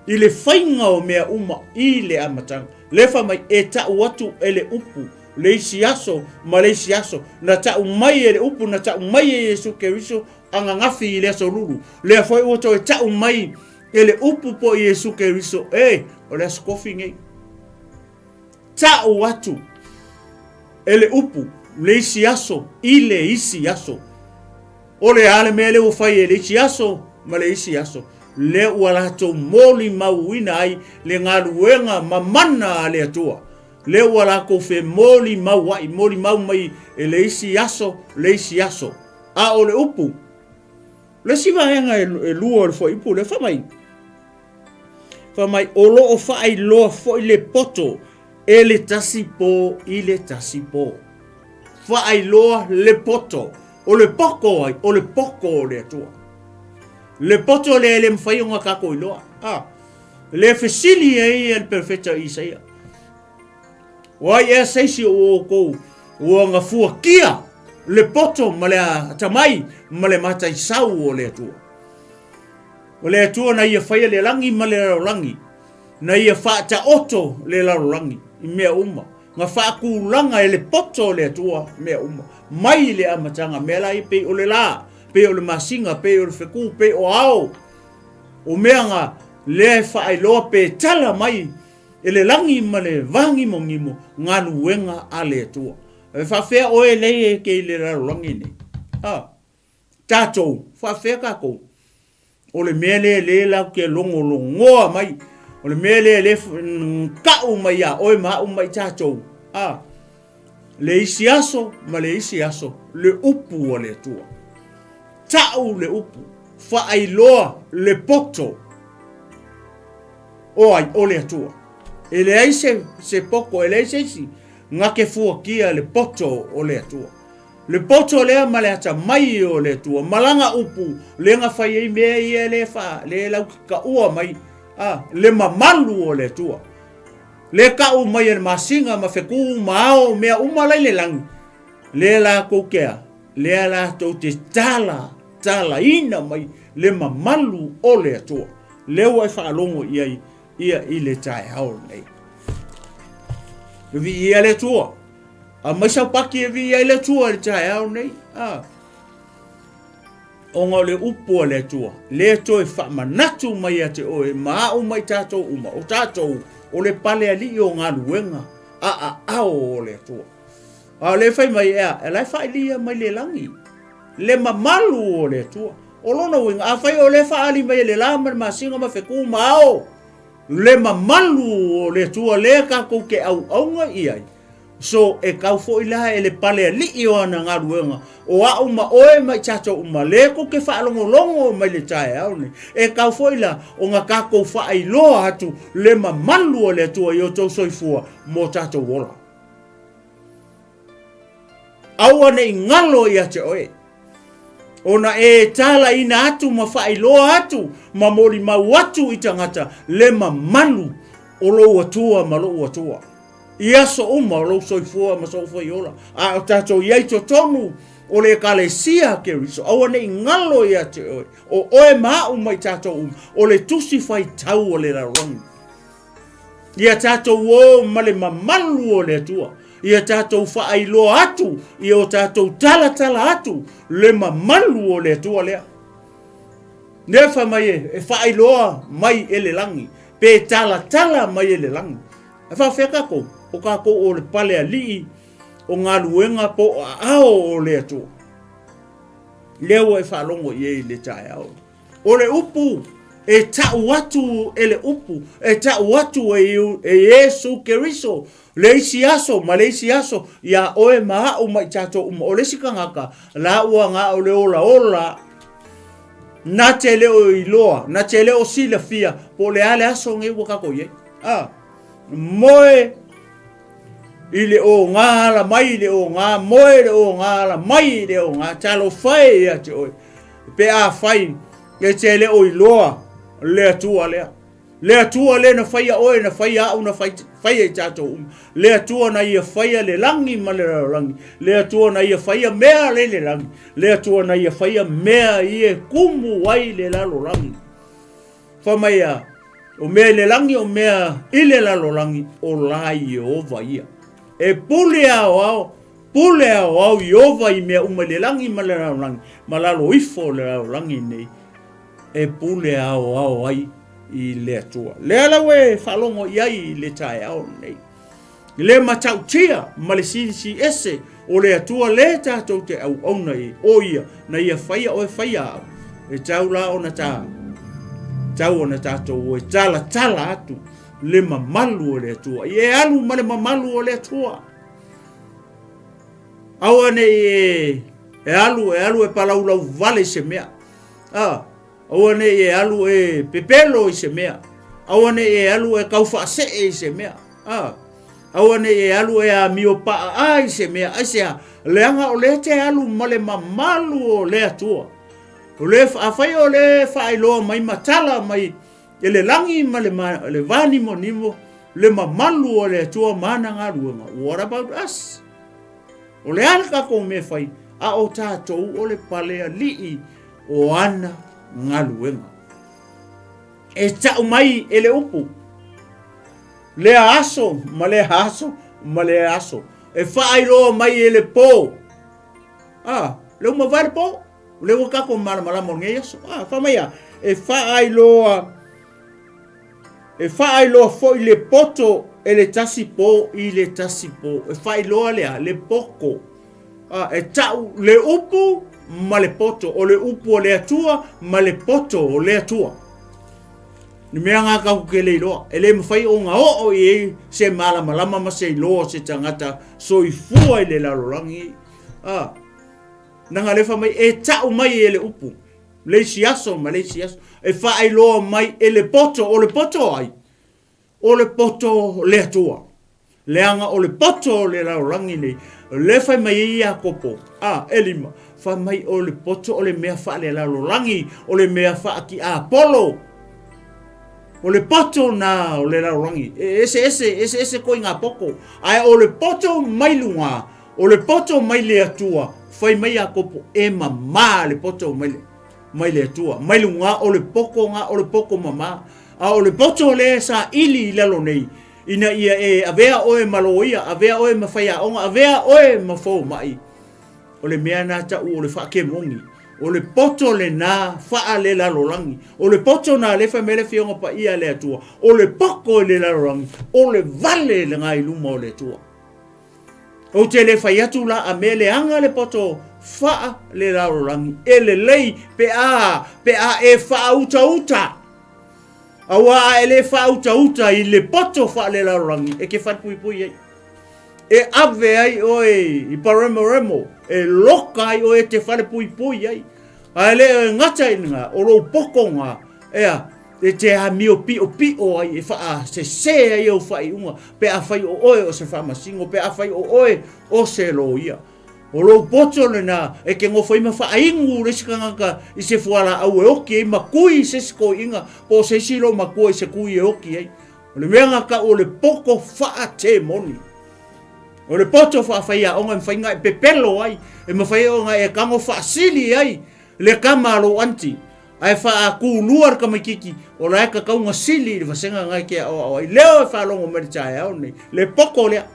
i le faiga o mea uma i le amataga. Le fai mai, e tau atu e le upu le isi aso ma le isi aso. Na tau mai e le upu, na tau mai e Iesu Keriso ananafi i le aso lulu. Lea foi ua toe tau mai e le upu po Iesu Keriso, e, o le aso kofi nei. Tau atu e le upu le isi aso i le isi aso. O le a le mea lea ua fai e le isi aso ma le isi aso, lea ua latou molimauina ai le galuega mamana a le Atua, lea ua latou femolimau ai, molimau mai e le isi aso le isi aso. A o le upu, le isi vaega e lua o le fuaiupu lea, fai mai, fai mai, o lo o faailoa foi le poto e le tasi po i le tasi po. Faailoa le poto. O le poto ai? O le poto o le Atua. Le poto lea e le mafai ona tatou iloa. A, le fesili ai e le perofeta Isaia. O ai ea se isi o outou ua gafuatia le poto ma le atamai ma le mataisau o le Atua? O le Atua na ia faia le lagi ma le lalolagi, na ia faataoto le lalolagi i mea uma, na faatulaga e le poto o le Atua mea uma, mai le amataga, mea la ia pei o le la, pei o le masina, pei o le feku, pei o ao, o mea na lea e faailoa pe tala mai e le lagi ma le vāgimogimo galuega a le Atua. E faafefea oe nei e ke i le lalolagi nei? A, tatou, faafefea tatou? O le mea lea lea latou te logologoa mai, o le mea lea lea ka'u mai iā oe ma a'u ma i tatou, a, le isi aso ma le isi aso, le upu a le Atua. Ta'u le upu, faailoa le poto o ai, o le Atua. E leai se, se poto, e leai se isi na te fuatia le poto o le Atua. Le poto lea ma le atamai o le Atua, ma lana upu, lea na fai ai mea ia le fa, le lau taua mai, a, le mamalu o le Atua. Le ka'u mai e le masina ma feku ma ao mea uma la i le lagi, lea latou te a, lea latou te tala, talaina mai le mamalu o le Atua. Lea ua e faalogo i ai ia i le taeao lenei. E viia le Atua. Aumai sau paki e viia ai le Atua i le taeao lenei. Ah. Ona o le upu a le Atua, lea toe faamanatu mai ia te oe ma a'u ma i tatou uma, o tatou o le pale alii o galuega a aao o le Atua. A o lea fai mai ea, e la e faailia mai le lagi, le mamalu o le Atua. O lona uiga, afai o lea e faaali mai e le la ma le masina ma feku ma ao, le mamalu o le Atua lea tatou te auauna i ai, So, e kau foi la e le pale alii o ana galuega, o a'u ma oe ma i tatou uma, lea kou te faalogologo mai le taeao nei, e kau foi la ona tatou faailoa atu le mamalu o le Atua i o tou soifua mo tatou ola. Aua ne i galo ia te oe, ona e talaina atu ma faailoa atu ma molimau atu i tagata le mamalu o lou Atua ma lo'u Atua. I aso uma o lou soifua ma sou foi ola, a o tatou i ai totonu o le Ekalesia a Keriso, aua ne i galo ia te oe, o oe ma a'u ma i tatou uma, o le tusi faitau o le lalolagi. Ia tatou o ma le mamalu o le Atua, ia tatou faailoa atu, ia o tatou talatala atu le mamalu o le Atua lea. Lea fai mai e, e faailoa mai e le lagi, pe talatala mai e le lagi. E faafefea tatou? O tatou o le pale alii o galuega po o aao o le Atua. Lea ua e faalogo i ai i le taeao. O le upu e ta'u atu e le upu, e ta'u atu e Iesu Keriso le isi aso ma le isi aso iā oe ma a'u ma i tatou uma. O le isi tagata, la ua na o le olaola, na te le o iloa, na te le o silafia po o le a le aso nei ua tatou i ai. A, moe i le ogā ala mai i le ogā, moe i le ogā ala mai i le ogā, talofa e ia te oe. Pe afai e te le o iloa le Atua lea. Le Atua lea na faia oe, na faia a'u, na fai, faia i tatou uma. Le Atua na ia faia le lagi ma le lalolagi. Le Atua na ia faia mea le le lagi. Le Atua na ia faia mea i e kumu ai le lalolagi. Fai mai a, o mea i le lagi, o mea i le lalolagi, o la Ieova ia. E pule aoao, pule aoao Ieova i mea uma i le lagi ma le lalolagi, ma lalo ifo o le lalolagi nei, e pule aoao ai i le Atua. Lea la ua e faalogo i ai i le taeao lenei. Le matautia ma le silisili ese o le Atua le tatou te auauna i o ia na ia faia oe faia a'u. E tau la ona ta tau ona tatou o e talatala atu le mamalu o le Atua. I e alu ma le mamalu o le Atua. Aua ne i e, e alu e alu e palaulau vale i se mea. Ah, Aua ne i e alu e pepelo i se mea. Aua ne i e alu e kaufaasee i se mea. A. Aua ne i e alu e amio paaa i se mea. Aisea? Leaga o lea te alu ma le mamalu o le Atua. O le, afai o le faailoa mai ma tala mai e le lagi ma le, ma le vanimonimo le mamalu o le Atua ma ana galuega, what about us? O le a le tatou mea fai, a o tatou o le pale alii o ana galuega. E tau mai e le upu, lea aso ma lea aso ma lea aso. E faailoa mai e le pō. Ah, le uma vai le pō. Le ua tatou malamalama o lenei aso. Ah, fai mai a, e faailoa e faailoa foi le poto e le tasi pō i le tasi pō. E faailoa lea, le poto. Ah, e tau le upu ma le poto. O le upu o le Atua ma le poto o le Atua. Ni mea ngā kaku ke le iloa. E le mawhai o ngā oo i ei se malamalama ma se iloa se tangata soifua i le lalolagi. Ah, nanga le mai e tau mai e le upu. Le isi aso ma le isi aso. E whaailoa mai e le poto. O le poto ai. O le poto le Atua. Leaga o le poto o le lalolagi nei, le fai mai ai Iakopo, a, elima, fai mai o le poto o le mea faalelalolagi, o le mea faatiapolo. O le poto na o le lalolagi, e ese ese, ese ese koe ngā poko, ae o le poto mai luga, o le poto mai le Atua, fai mai Iakopo, e mamā le poto mai le, mai le Atua, mai luga o le poko ngā, o le poko mamā. A o le poto le sa ili i lalo nei, Ina ia e avea oe ma loia, avea oe ma faiaoga, avea oe ma fomai, o le mea na ta'u o le faakemoni, o le poto lenā faalelalolagi, o le poto nā le fai mai le Afioga Paia a le Atua, o le poko i le lalolagi, o le vale lenā i luma o le Atua. Ou te le fai atu la a mea leaga le poto faalelalolagi, e lelei pe a, pe a e faautauta. Auā a e le faautauta i le poto faalelalolagi e ke falepuipui ai. E ave ai oe i Paremoremo, e loka ai oe e te falepuipui ai. A e le e gata i lena, o lou pokoga, ea, e te amio piʻopiʻo ai, e faasesē ai au faaiuga, pe afai o oe o se faamasino, pe afai o oe o se loia. O lou poto lena e ke nofo ai ma faainu le isi tagata i se fualaau e oki ai ma kui i se isi toeaina po o se isi loomatua i se kui e oki ai. O le mea na tau o le poto faatemoni. O le poto faafaiaoga e mafai ona e pepelo ai, e mafai ona e tago faasili ai le tama a lou aunty ae faatulua le tamaititi o la e tatau ona sili i le vasega na e te aoao ai. Leo e faalogo mai le taeao lenei, le poto lea.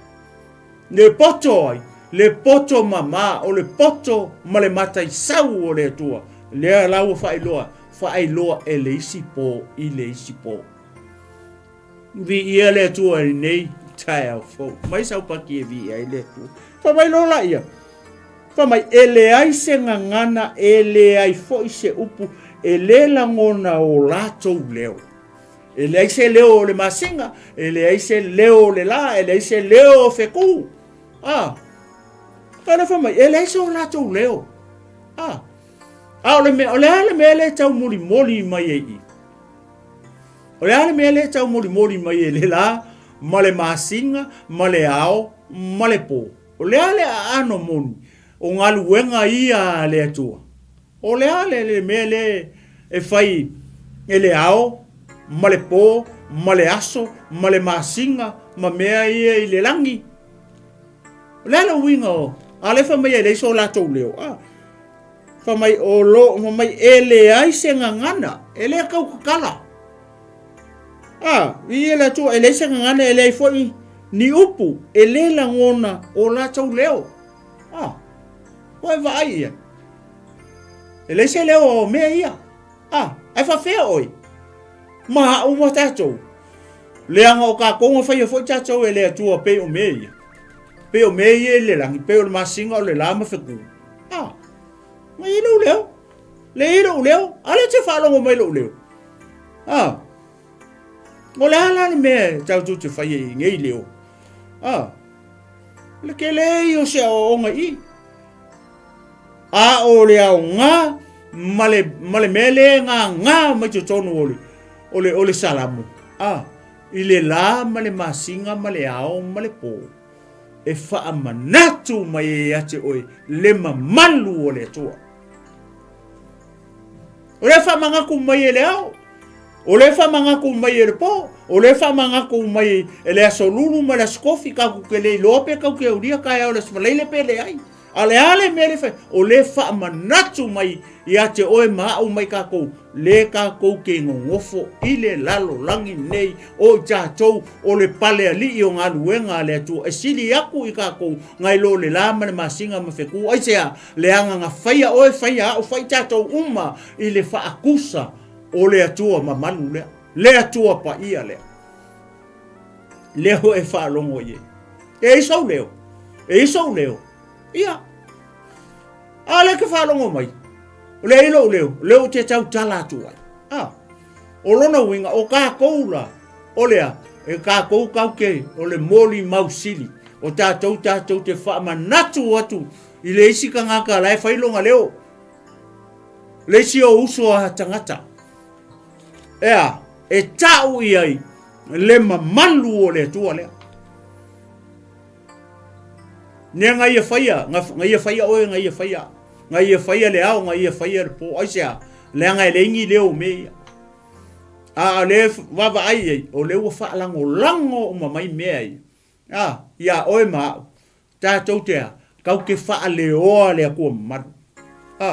Le poto ai, le poto mamā, o le poto ma le mataisau o le Atua, lea la ua faailoa, faailoa e le isi pō i le isi pō. Viia le Atua i lenei taeao fou. Mai saupaki e viia ai le Atua. Fai mai loa laia, fai mai, e leai se gagana, e leai foi se upu, e lē lagona o latou leo. E leai se leo o le masina, e leai se leo o le lā, e leai se leo o fetu. A, ka le fai mai, e leai se o latou leo. A, a o le mea, o le a le mea le tau molimoli mai ai i? O le a le mea le tau molimoli mai e le lā, ma le masina, ma le ao, ma le pō? O le a le aano moni o galuega ia a le Atua? O le a le, le mea le e fai e le ao, ma le pō, ma le aso, ma le masina, ma mea ia i le lagi? O le a le uiga o, a le fai mai e leai so latou leo, a? Fai mai o lo, fai mai e leai se gagana, e le tautatala. A, viia le Atua, e leai se gagana, e leai foi ni upu, e le lagona o latou leo. A, ua e vaai ia. E leai se leo o mea ia. A, ae faafefea oe? Ma au ma tatou. Leaga o tatou na faia foi tatou e le Atua pei o mea ia. Pei o mea ia i le lagi, pei o le masina, o le la ma fetu. A, mai i lou leo. Le i lou leo. A le te faalogo mai lou leo. A, o le a la le mea e tatou te faia i nei leo? A, le tele ia o se aoaoga i i. A o le aoga ma le, ma le mea lea e gagā mai totonu o le, o le, o le Salamo, a, i le lā ma le masina ma le ao ma le pō, e faamanatu mai ai ia te oe le mamalu o le Atua. O lea e faamanatu mai e le ao, o lea e faamanatu mai e le po, o lea e faamanatu mai e le aso lulu ma le aso kofi, tatou te le iloa pe tatou te aulia taeao i le aso Faraile pe leai. A o le a le mea lea e fai? O lea e faamanatu mai ia te oe ma au mai tatou, le tatou te nonofo i le lalolagi nei o i tatou o le palealii o galuega a le Atua e sili atu i tatou nai lo le la ma le masina ma fetu. Aisea? Leaga na faia oe, faia au, fai tatou uma i le faatusa o le Atua mamalu lea, le Atua paia lea. Lea e faalogo i ai. E i sou leo, e i sou leo. Ia, a lea ke faalogo mai, o lea i lou leo, lea ou te tautala atu ai. A, o lona uiga, o kākou la, o lea, e kākou kau ke, o le moli mau sili, o tātou tātou te faamanatu atu i le isi tagata la e fai lona leo, le isi o uso a tagata. Ea, e ta'u i ai le mamalu o le Atua lea. Nea nga ia faia, nga, nga ia faia oe, nga ia faia, nga ia faia le ao, nga ia faia le po. Aisea, leaga e leai ni leo o mea ia. A o le vaavaai ai, o lea ua faalagolago uma mai mea ia. A, iā oe ma a'u, tatou te a, kau te faaleoa le Atua mamalu. A,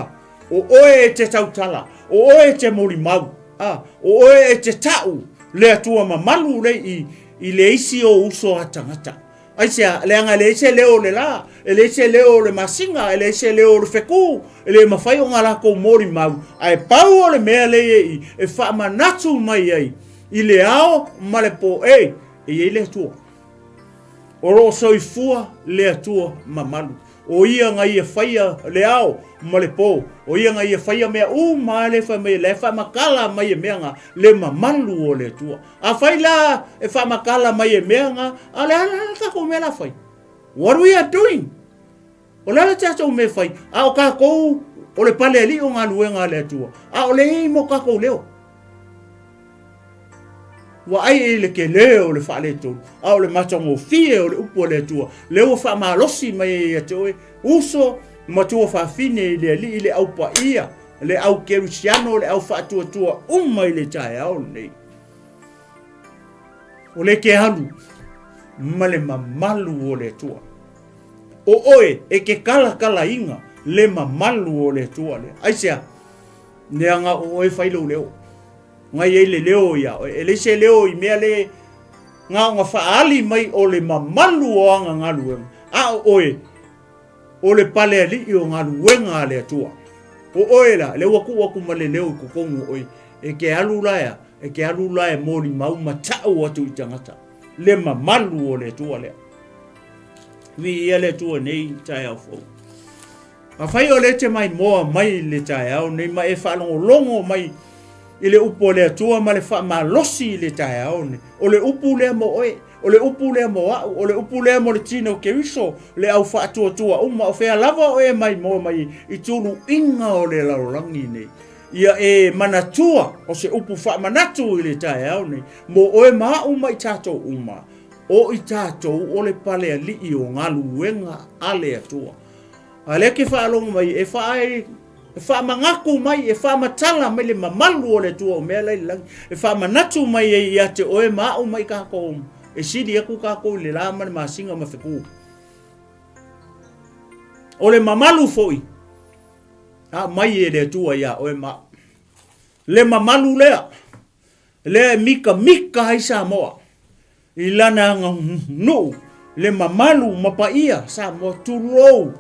o oe e te tautala, o oe e te molimau, a, o oe e te ta'u le Atua mamalu le i, i le isi o uso a tagata. Aisea, leaga e leai se leo o le lā, e leai se leo o le masina, e leai se leo o le fekū, e le mafai ona latou molimau, ae pau o le mea lea i, e faamanatu mai ai i le ao ma le po, e, E i ai le Atua. O lo o soifua le Atua mamalu. O ia na ia faia le ao ma le po. O ia na ia faia mea uma le fai mai, le faamatala mai e mea na le mamalu o le Atua. Afai la e faamatala mai e mea na, a o le a la le tatou mea la fai? What we are doing? O le a le tatou mea fai? A o tatou o le pale alii o galuega a le Atua, a o le i mo tatou leo. Ua ai i le tele o le faaletonu, a o le matagofie o le upu a le Atua, lea ua faamalosi mai ai ia te oe, uso ma tuafafine i le Alii, le au paia, le au kerisiano, le au faatuatua uma i le taeao lenei. O le ke alu ma le mamalu o le Atua. O oe e ke kalakalaina le mamalu o le Atua lea. Aisea? Leaga o oe fai lou leo. Ngai ai le leo ia oe. E leai se leo i mea le na ona faaali mai o le mamalu o ana galuega, a o oe o le palealii o galuega a le Atua. O oe la, lea ua tuu atu ma le leo i totonu o oe, e te alu la ea, e te alu la e molimau ma ta'u atu i tagata le mamalu o le Atua lea. Viia le Atua nei taeao fou. Afai o lea e te maimoa mai i le taeao nei ma e faalogologo mai i le upu a le Atua ma le faamalosi i le taeao nei, o le upu lea mo oe, o le upu lea mo a'u, o le upu lea mo le tino o Keriso, le au faatuatua uma, o fea lava o e maimoa mai i tuluiga o le lalolagi nei. Ia e manatua o se upu faamanatu i le taeao nei, mo oe ma a'u ma i tatou uma, o i tatou o le palealii o galuega a le Atua. A lea ke faalogo mai e faae e faamanatu mai e faamatala mai le mamalu o le Atua o mea la i le lagi e faamanatu mai ai ia te oe ma a'u ma i kākou e sili atu kākou i le la ma le masina ma feku. O le mamalu foi a mai e le Atua ia oe ma a'u. Le mamalu lea lea e mikamika ai Samoa i lana aganuu, le mamalu ma paia Samoa, tulou.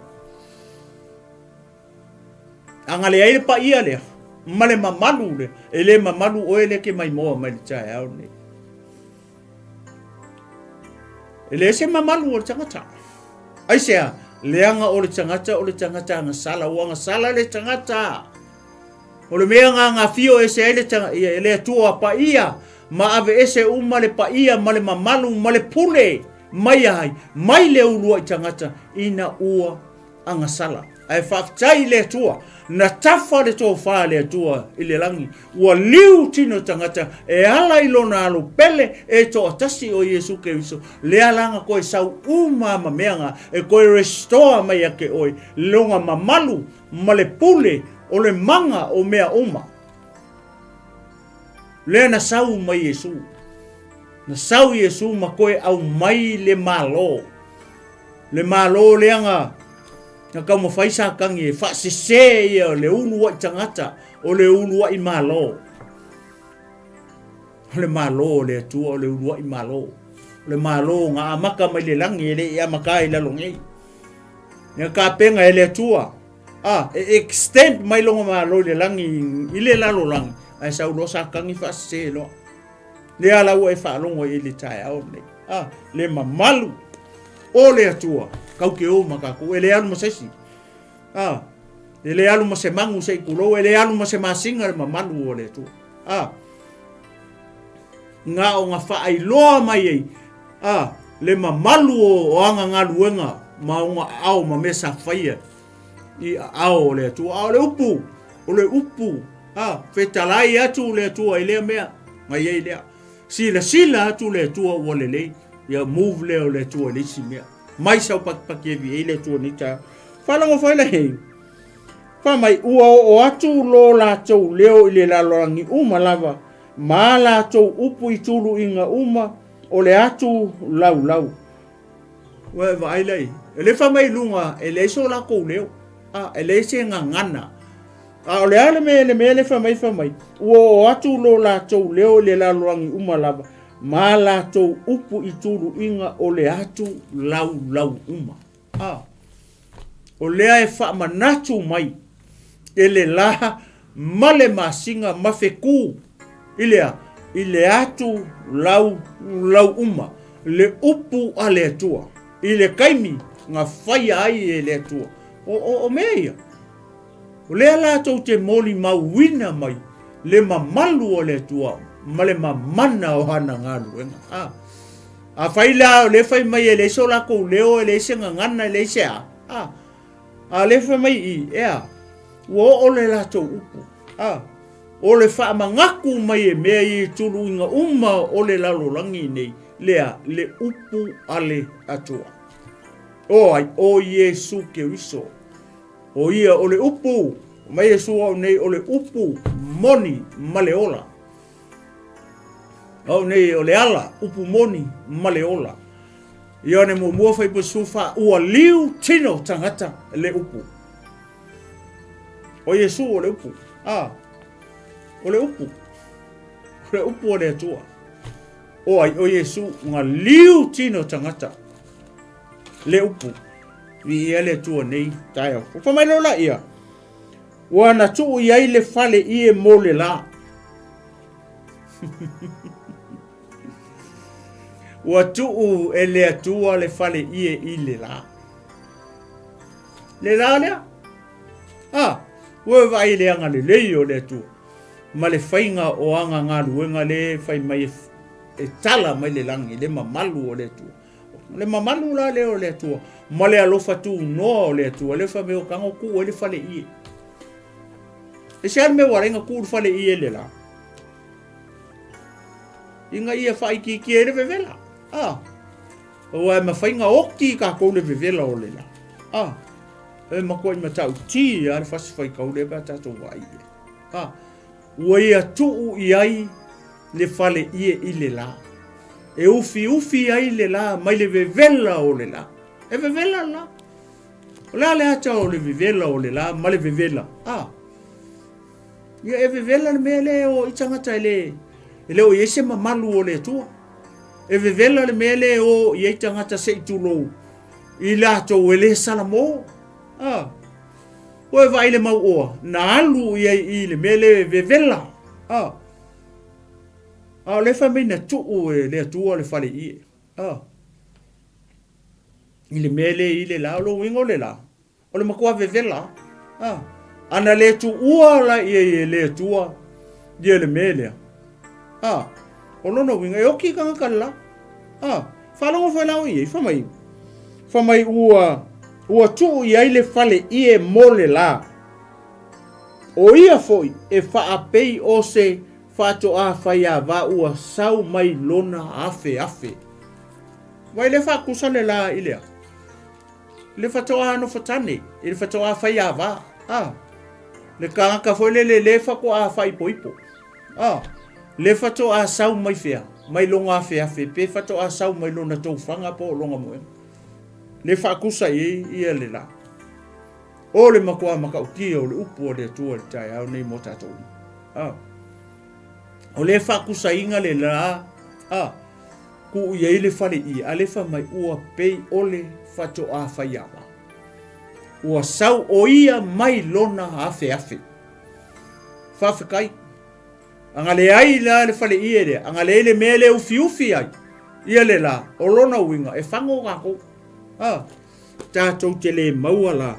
A na leai le paia lea ma le mamalu lea, e le mamalu oe lea ke maimoa mai le taeao nei. E leai se mamalu o le tagata. Aisea, leaga o le tagata o le tagata agasala, ua agasala le tagata. O le mea na gafio ese ai le tanga, ia, e le Atua paia, ma ave ese uma le paia ma le mamalu ma le pule mai ai, mai le uluai tagata ina ua agasala. Ae faafetai i le Atua, na tafa le tofa a le Atua i le lagi, ua liu tino tagata e ala i lona alo pele e toatasi o Iesu Keriso, lea la na koe sau uma ma mea na e koe restore mai ake oe lona mamalu ma le pule o le maga o mea uma. Lea na sau mai Iesu. Na sau Iesu ma koe aumai le Malo. Le Malo lea na na taumafai Satani e faasese ia le uluai tagata o le uluai Malo. O le Malo o le Atua o le uluai Malo. O le Malo na amata mai le lagi e le i amata i lalo nei. Ia tapena e le Atua a e extend mai lona Malo i le lagi i le lalolagi ae sau loa Satani faasese loa. Lea la ua e faalogo ai i le taeao lenei. A le mamalu o le Atua kau ke o ma tatou e le alu ma se isi. A e le alu ma se magu se i tulou, e le alu ma se masina le mamalu o le Atua. A na o na faailoa mai ai a le mamalu o ana galuega ma ona aao ma mea sa faia i aao o le Atua. A o le upu, o le upu, a fetalai atu le Atua i lea mea na i ai lea. Silasila atu le Atua ua lelei, ia move lea o le Atua i le isi mea. Mai sau patipati e viei le Atua nei taeao. Faalogo foi le hei. Fai mai, ua oo atu lo latou leo i le lalolagi uma lava, ma a latou upu i tuluiga uma o le atu laulau. Ua e vaai la i. E le fai mai i luga, e leai so latou leo. A, e leai se gagana. A o le a le mea, le mea le fai mai, fai mai, ua oo atu lo latou leo i le lalolagi uma lava, ma a latou upu i tuluiga o le atu laulau uma. A, o lea e faamanatu mai e le la ma le masina ma fetu i le a? I le atu lau lau uma le upu a le Atua i le taimi na faia ai e le Atua. O, o, o mea ia. O lea latou te molimauina mai le mamalu o le Atua ma le mamana o ana galuega. A, afai la o lea fai mai e leai so latou leo, e leai se gagana, e leai se a, a, a lea fai mai i, e a, ua oo le latou upu, a, o le faamanatu mai e mea ia i tuluiga uma o le lalolagi nei, lea, le upu a le Atua. O ai? O Iesu Keriso. O ia o le upu, mai Iesu au nei o le upu moni ma le ola. Au nei o le ala, upu moni ma le ola. Ioane muamua fuaiupu 14, ua liu tino tagata le upu. O Iesu o le upu. A, o le upu. O le upu o le Atua. O ai, o Iesu, nga liu tino tagata le upu. Viia le Atua nei taeao. Fai mai loa laia, ua na tuu i ai le fale ie mo le la. Ua tuu e le Atua le fale ie i le la. Le la lea? Ah, ua e vaai i le agalelei o le Atua ma le faiga o ana galuega le fai mai e, e tala mai le lagi, le mamalu o le Atua. O le mamalu la lea o le Atua ma le alofa tunoa o le Atua, lea fai mai o tago tuu ai le fale ie. E se a le mea ua ala ai ona tuu le fale ie le la? Ina ia faaitiitia ai le vevela. Ah. Aua e mafai ona oti tatou le vevela o le la. Ah. E matuai matautia lava le fasi faitau lea pe a tatou vaai i ai. Ah. Ua ia tuu i ai le fale ie i le la. E ufiufi ai le la mai le vevela o le la. E vevela le la. O le a le ata o le vevela o le la ma le vevela? Ah. Ia e vevela le mea lea e o i tagata e le, e le o i ai se mamalu o le Atua. E vevela le mea lea e o i ai tagata se i tulou i latou e le salamo. Ah. Ua e vaai i le mau oa, na alu i ai i le mea lea e vevela. Ah. A o lea fai mai na tuu e le Atua le fale ie. Ah. I le mea lea i le la, o lona uiga o le la, o le matua vevela. Ah. A na le tuua la ia e le Atua ia le mea lea. Ah. O lona uiga, e oki tagata le la. Ah. Faalogo foi la o i ai, fai mai, fai mai ua, ua tuu i ai le fale ie mo le la. O ia foi e faapei o se faatoa faiava ua sau mai lona afeafe. Vai le faatusa le la i le a? Le faatoa nofotane, i le faatoa faiava. Ah. Le tagata foi lele le faatoa faaipoipo. Ah. Le faatoa sau mai fea? Mai lona afeafe pe faatoa sau mai lona toufaga po o lona moega. Le faatusa i ai ia le la. O le matua matautia o le upu a le Atua i le taeao nei mo tatou uma. A. O le faatusaina le la, a, tuu i ai le fale ie, a le fai mai ua pei o le faatoa faiava. Ua sau o ia mai lona afeafe. Faafetai. A leai la le faleie lea, a leai le mea lea e ufiufi ai ia le la, o lona uiga e fago tatou. A, tatou te le maua la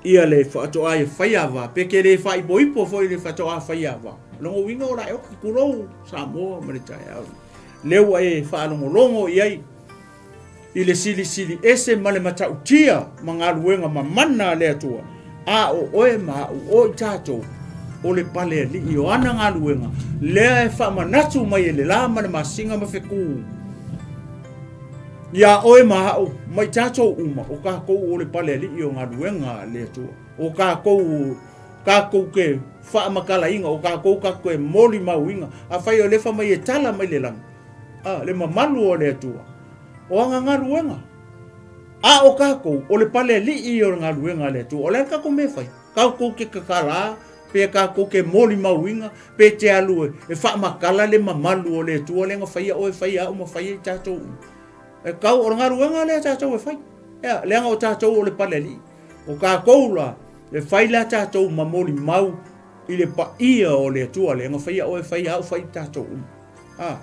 ia le faatoa ia faiava, pe te le faaipoipo foi le faatoa faiava. Lona uiga o la e oti, tulou Samoa ma le taeao. Lea ua e faalogologo i ai i le silisili ese ma le matautia ma galuega mamana a le Atua, a o oe ma a'u, o i tatou, o le pale alii o ana galuega, lea e faamanatu mai e le la ma le masina ma feku iā oe ma a'u, ma i tatou uma, o tatou o le pale alii o galuega a le Atua, o tatou tatou te faamatalaina, o tatou tatou te molimauina. Afai o lea fai mai e tala mai le lagi, a, le mamalu o le Atua, o ana galuega. A o tatou, o le pale alii o le galuega a le Atua. O le a le tatou mea e fai? Tatou te tatala, pe tatou te molimauina, pe te alu e faamatala le mamalu o le Atua lea na faia oe, faia au ma faia i tatou uma. E tau, o le galuega lea tatou e fai. Ea, leaga o tatou o le pale alii. O tatou la, e fai la tatou ma molimau i le paia o le Atua lea na faia oe, faia au, fai i tatou uma. A,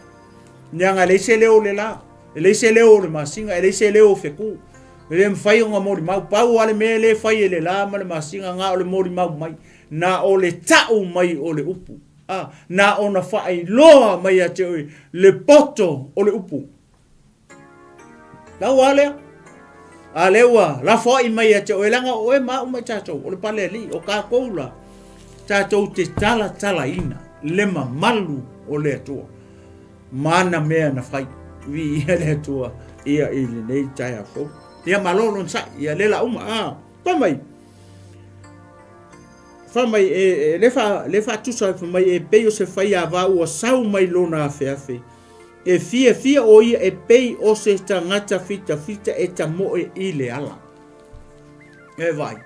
leaga e leai se leo o le la, e leai se leo o le masina, e leai se leo o fetu. E le mafai ona molimau. Pau lava le mea lea e fai e le la ma le masina, na o le molimau mai, na o le tau mai o le upu. A, na ona faailoa mai ia te oe le poto o le upu. Lau a lea. A lea ua lafoai mai ia te oe, leaga o oe ma au ma i tatou, o le pale alii, o tatou la, tatou te talatalaina le mamalu o le Atua ma ana mea na fai. Viia le Atua ia i lenei taeao fou. Ia malo lona sa'i, ia le la uma. Ah, fai mai, fai mai, e, e, le fa, le faatusa, fai mai, e pei o se faiava ua sau mai lona afeafe, E fiafia ʻo ia e pei o se tagata fitafita e tamoe i le ala. E vaai,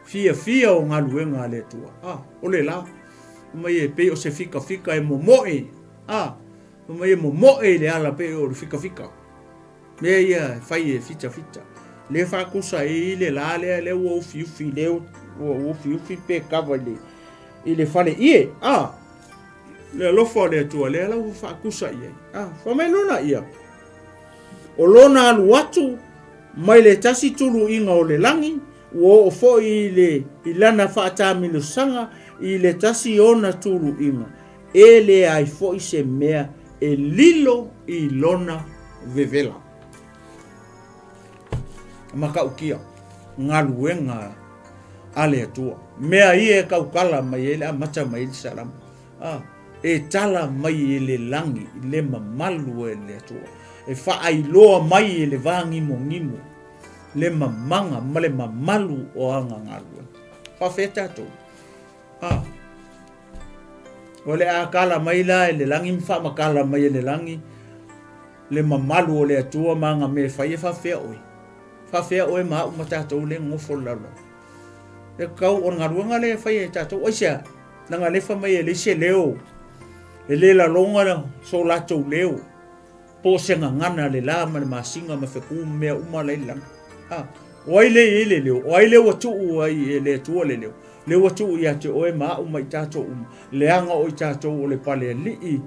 fiafia o galuega a le Atua. A, o le la, fai mai e pei o se fikafika e momoe. A, fai mai e momoe i le ala pei o le fikafika. Mea ia e fai e fitafita. Le faatusa i le la lea, lea ua ufiufi, lea ua ufiufi pe kava i le, i le fale ie. A, Le alofa o le Atua lea la ua faatusa i ai. Ah, fai mai lona ia. O lona alu atu mai le tasi tuluiga o le lagi, ua oo foi i le i lana faatamilosaga i le tasi ona tuluiga, e leai foi se mea e lilo i lona vevela. Matautia galuega a le Atua. Mea ia e tautala mai ai le amata mai ai le Salamo. A, e tala mai e le lagi le mamalu e le Atua. E faailoa mai e le vāgimogimo le mamaga ma le mamalu o ana galuega. Faafetai tatou. A, o le a kala mai la e le lagi ma faamatala mai e le lagi le mamalu o le Atua ma ana mea e fai, e faafefea oe? Faafefea oe ma au ma tatou lea e nonofo i le lalolagi? E tatau, o le galuega lea e fai e tatou. Aisea? Leaga lea fai mai e leai se leo, e le lalona so latou leo, po o se gagana a le la ma le masina ma feku ma mea uma la i le lagi. A, o ai lea e i ai le leo? O ai lea ua tuu ai e le Atua le leo? Lea ua tuu ia te oe ma au ma i tatou uma, leaga o i tatou o le pale alii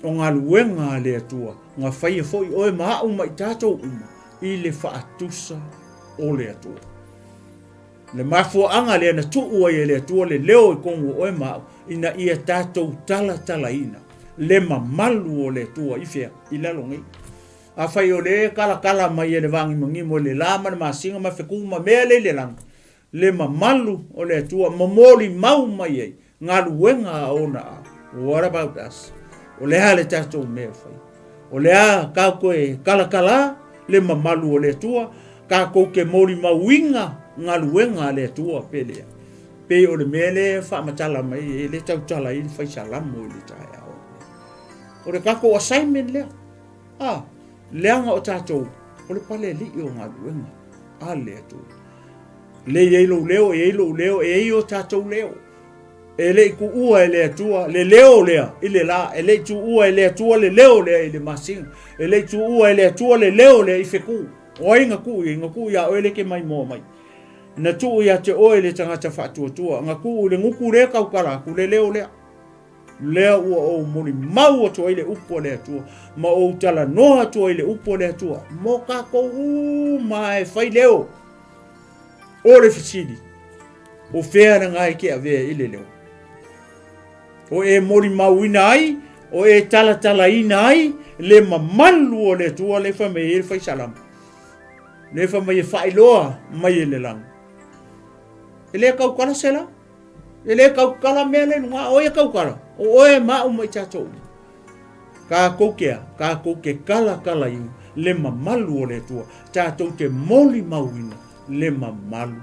o galuega a le Atua, na faia foi oe ma au ma i tatou uma i le faatusa o le Atua. Le mafuaaga lea na tuu ai e le Atua le leo i tonu o oe ma au, ina ia tatou talatalaina le mamalu o le Atua i fea? I lalo nei. Afai o lea e talatala mai e le vagimagimo i le la ma le masina ma feku ma mea lea i le lagi, le mamalu o le Atua momoli mau mai ai galuega a ona ao. What about us? O le a le tatou mea e fai? O le a tatou e talatala le mamalu o le Atua, tatou te molimauina galuega a le Atua pe lea? Pei o le mea lea e faamatala mai e le tautala ai le fai salamo i le taeao. O le tatou assignment lea. A, leaga o tatou, o le palealii o galuega a le Atua. Le i ai lou leo, e i ai lou leo, e i ai o tatou leo. E le i tuua e le Atua le leo lea i le la, e le i tuua e le Atua le leo lea i le masina, e le i tuua e le Atua le leo lea i fetu. O ai na tuu i ai? Na tuu iā oe le e te maimoa mai. Na tuu ia te oe le tagata faatuatua, na tuu i le gutu lea tautala atu le leo lea. Lea ua ou molimau atu ai le upu a le Atua, ma ou talanoa atu ai le upu a le Atua, mo tatou uma e fai leo. O le fesili, o fea lena e te avea i le leo? O e molimauina ai, o e talatalaina ai le mamalu o le Atua lea fai mai ai le fai salamo. Lea fai mai e faailoa mai e le lagi. E le tautala se la. E le tautala mea le luga. O ia tautala. O oe ma au ma i tatou. Tatou te a, tatou te talatalaina le mamalu o le Atua. Tatou te molimauina le mamalu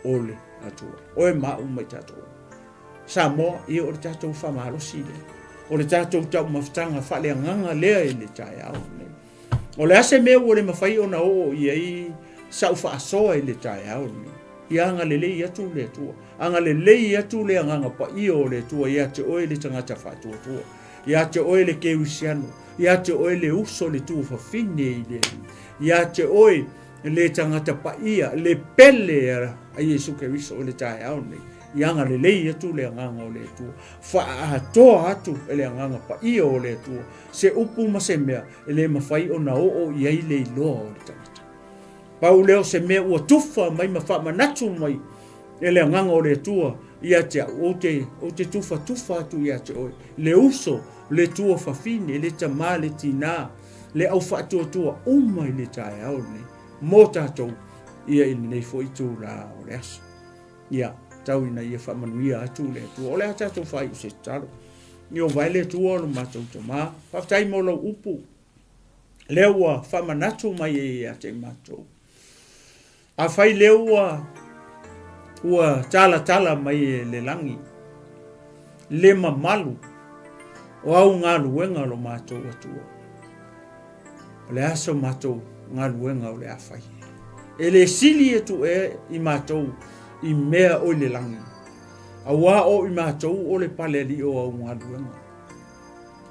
o le Atua. Oe ma au ma i tatou. Samoa, ia o le tatou faamalosi lea. O le tatou taumafataga faaleagaga lea i le taeao lenei. O le a se mea ua le mafai ona oo i ai sau faasoa i le taeao lenei? Ia agalelei atu le Atua. Agalelei atu le Agaga Paia o le Atua ia te oe le tagata faatuatua, ia te oe le kerisiano, ia te oe le uso le tuafafine i le Alii, ia te oe le tagata paia, le pele a Iesu Keriso i le taeao lenei. Ia agalelei atu le Agaga o le Atua. Faaatoa atu e le Agaga Paia o le Atua se upu ma se mea e le mafai ona oo i ai le iloa o le tagata. Pau lea o se mea ua tufa mai ma faamanatu mai e le Agaga o le Atua ia te au, ou te, ou te tufatufa atu ia te oe, le uso, le tuafafine, le tamā, le tinā, le au faatuatua uma i le taeao lenei, mo tatou, ia i lenei foi itulā o le aso. Ia, tau ina ia faamanuia atu le Atua. O le a tatou faaiu se tatalo. Ieova e le Atua o lo matou Tamā, faafetai mo lau upu, lea ua faamanatu mai ai ia te matou. Afai lea ua ua talatala mai e le lagi le mamalu o au galuega o lo matou Atua. O le a so matou galuega o le a fai? E le sili atu ea i matou i mea o i le lagi, auā o i matou o le palealii o au galuega.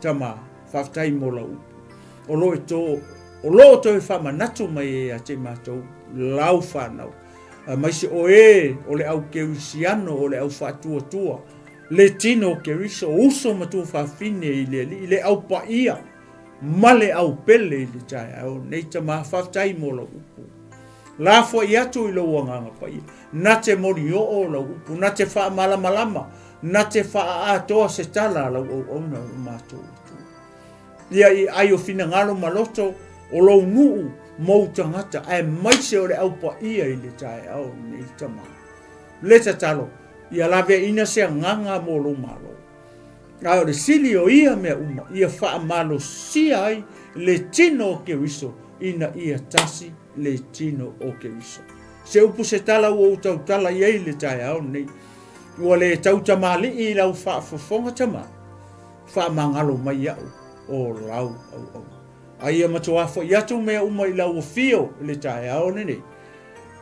Tama, faafetai mo lau upu. O lo e to, o lo o toe faamanatu mai ai ia te matou lau whanau. Aemaise o e o le au kerisiano, o le au faatuatua, le tino o Keriso, uso ma tuafafine i le Alii, le au paia ma le au pele i le taeao nei. Tama, faafetai mo lau upu. Lafoai atu i lou Agaga Paia, na te molioo lau upu, na te faamalamalama, na te faaatoa se tala a lau auauna o lo matou Atua. Ia i ai o finagalo ma loto o lou nuu mou tagata, aemaise o le au paia i le taeao lenei, Tama. Le tatalo, ia laveaiina se agaga mo lou Malo. A o le sili o ia mea uma, ia faamalosia ai le tino o Keriso ina ia tasi le tino o Keriso. Se upu se tala ua ou tautala i ai i le taeao lenei, ua le tautamalii i lau faafofoga tama, faamagalo mai iaʻu o lau auauna. A ia matuā foi atu mea uma i lau afio i le taeao lenei,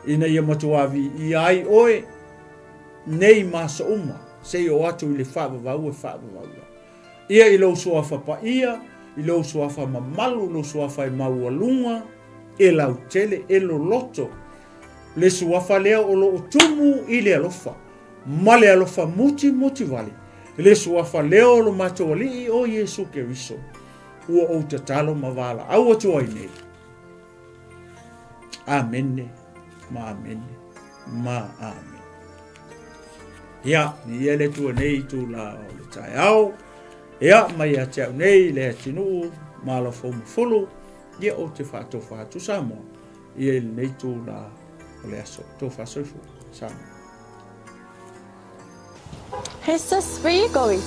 ina ia matuā viia ai oe nei ma aso uma, seia oo atu i le faavavau e faavavau ai. Ia i lou suafa paia, i lou suafa mamalu, lou suafa e maualuga, e lautele, e loloto, le suafa lea o lo o tumu i le alofa, ma le alofa mutimoti wale, le suafa lea o lo matou Alii o Iesu Keriso, ua ou tatalo ma valaau atu ai nei. Amene ma amene ma amene. Ia, ni ia le Atua nei i tula o le taeao. Ia, mai ia te au nei le atunuu ma Alofaumafulu, ia ou te faatofa atu Samoa, ia i lenei tula o le aso. Tofa soifua, Samoa. Hey sis, where you going?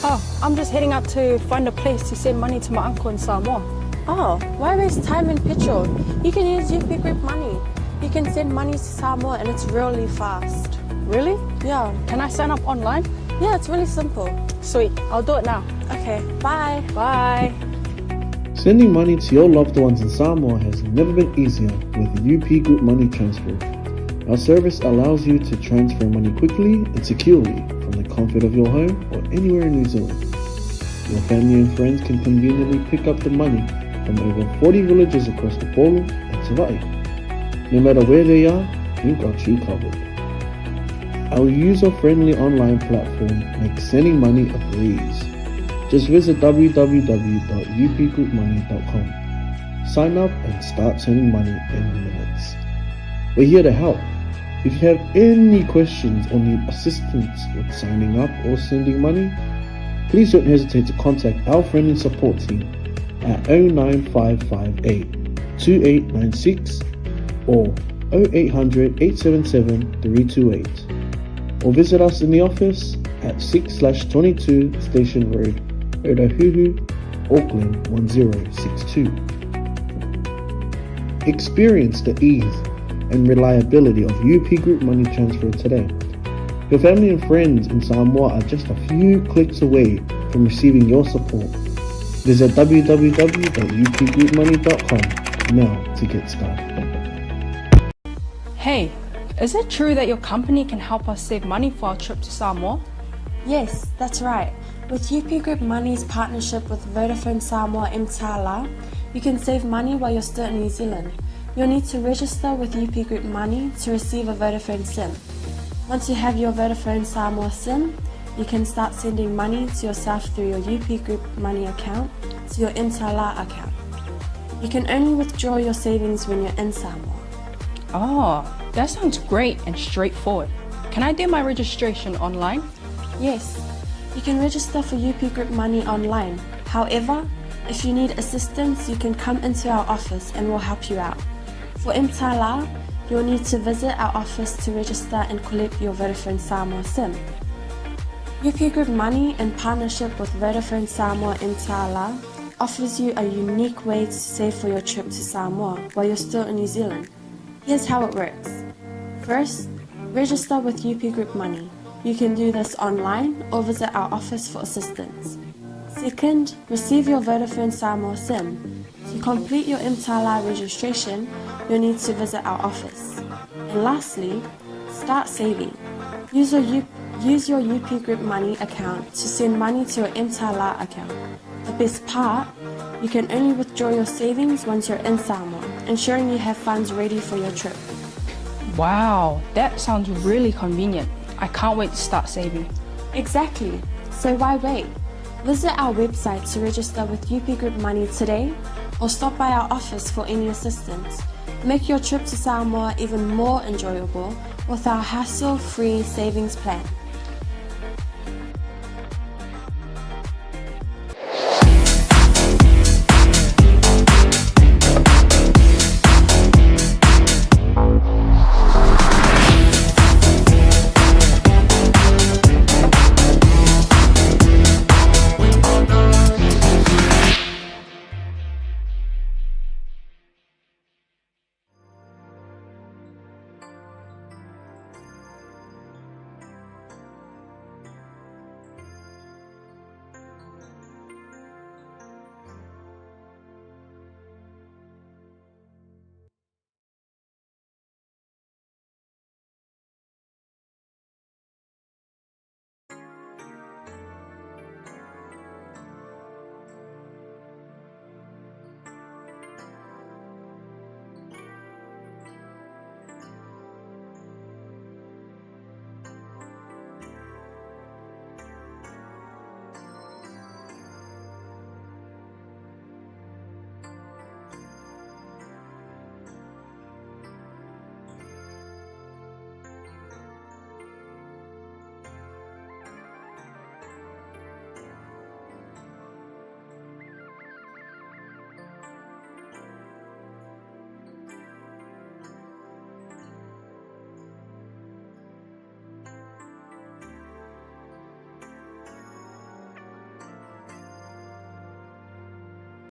Oh, I'm just heading out to find a place to send money to my uncle in Samoa. Oh, why waste time and petrol? You can use UP Group Money. You can send money to Samoa and it's really fast. Really? Yeah. Can I sign up online? Yeah, it's really simple. Sweet, I'll do it now. Okay, bye. Bye. Sending money to your loved ones in Samoa has never been easier with UP Group Money Transfer. Our service allows you to transfer money quickly and securely from the comfort of your home or anywhere in New Zealand. Your family and friends can conveniently pick up the money from over 40 villages across Upolu and Savaii. No matter where they are, we've got you covered. Our user-friendly online platform makes sending money a breeze. Just visit www.upgroupmoney.com. Sign up and start sending money in minutes. We're here to help. If you have any questions or need assistance with signing up or sending money, please don't hesitate to contact our friendly support team at 09558 2896 or 0800 877 328 or visit us in the office at 6/22 Station Road, Otahuhu, Auckland 1062. Experience the ease and reliability of UP Group Money Transfer today. Your family and friends in Samoa are just a few clicks away from receiving your support. Visit www.upgroupmoney.com now to get started. Hey, is it true that your company can help us save money for our trip to Samoa? Yes, that's right. With UP Group Money's partnership with Vodafone Samoa Mtala, you can save money while you're still in New Zealand. You'll need to register with UP Group Money to receive a Vodafone SIM. Once you have your Vodafone Samoa SIM, you can start sending money to yourself through your UP Group Money account to your Mtala account. You can only withdraw your savings when you're in Samoa. Oh, that sounds great and straightforward. Can I do my registration online? Yes, you can register for UP Group Money online. However, if you need assistance, you can come into our office and we'll help you out. For Mtala, you'll need to visit our office to register and collect your Vodafone Samoa SIM. UP Group Money, in partnership with Vodafone Samoa Mtala, offers you a unique way to save for your trip to Samoa while you're still in New Zealand. Here's how it works. First, register with UP Group Money. You can do this online or visit our office for assistance. Second, receive your Vodafone Samoa SIM. To complete your Mtala registration, you'll need to visit our office. And lastly, start saving. Use your UP Group Money account to send money to your Mtala account. The best part, you can only withdraw your savings once you're in Samoa, ensuring you have funds ready for your trip. Wow, that sounds really convenient. I can't wait to start saving. Exactly. So why wait? Visit our website to register with UP Group Money today or stop by our office for any assistance. Make your trip to Samoa even more enjoyable with our hassle-free savings plan.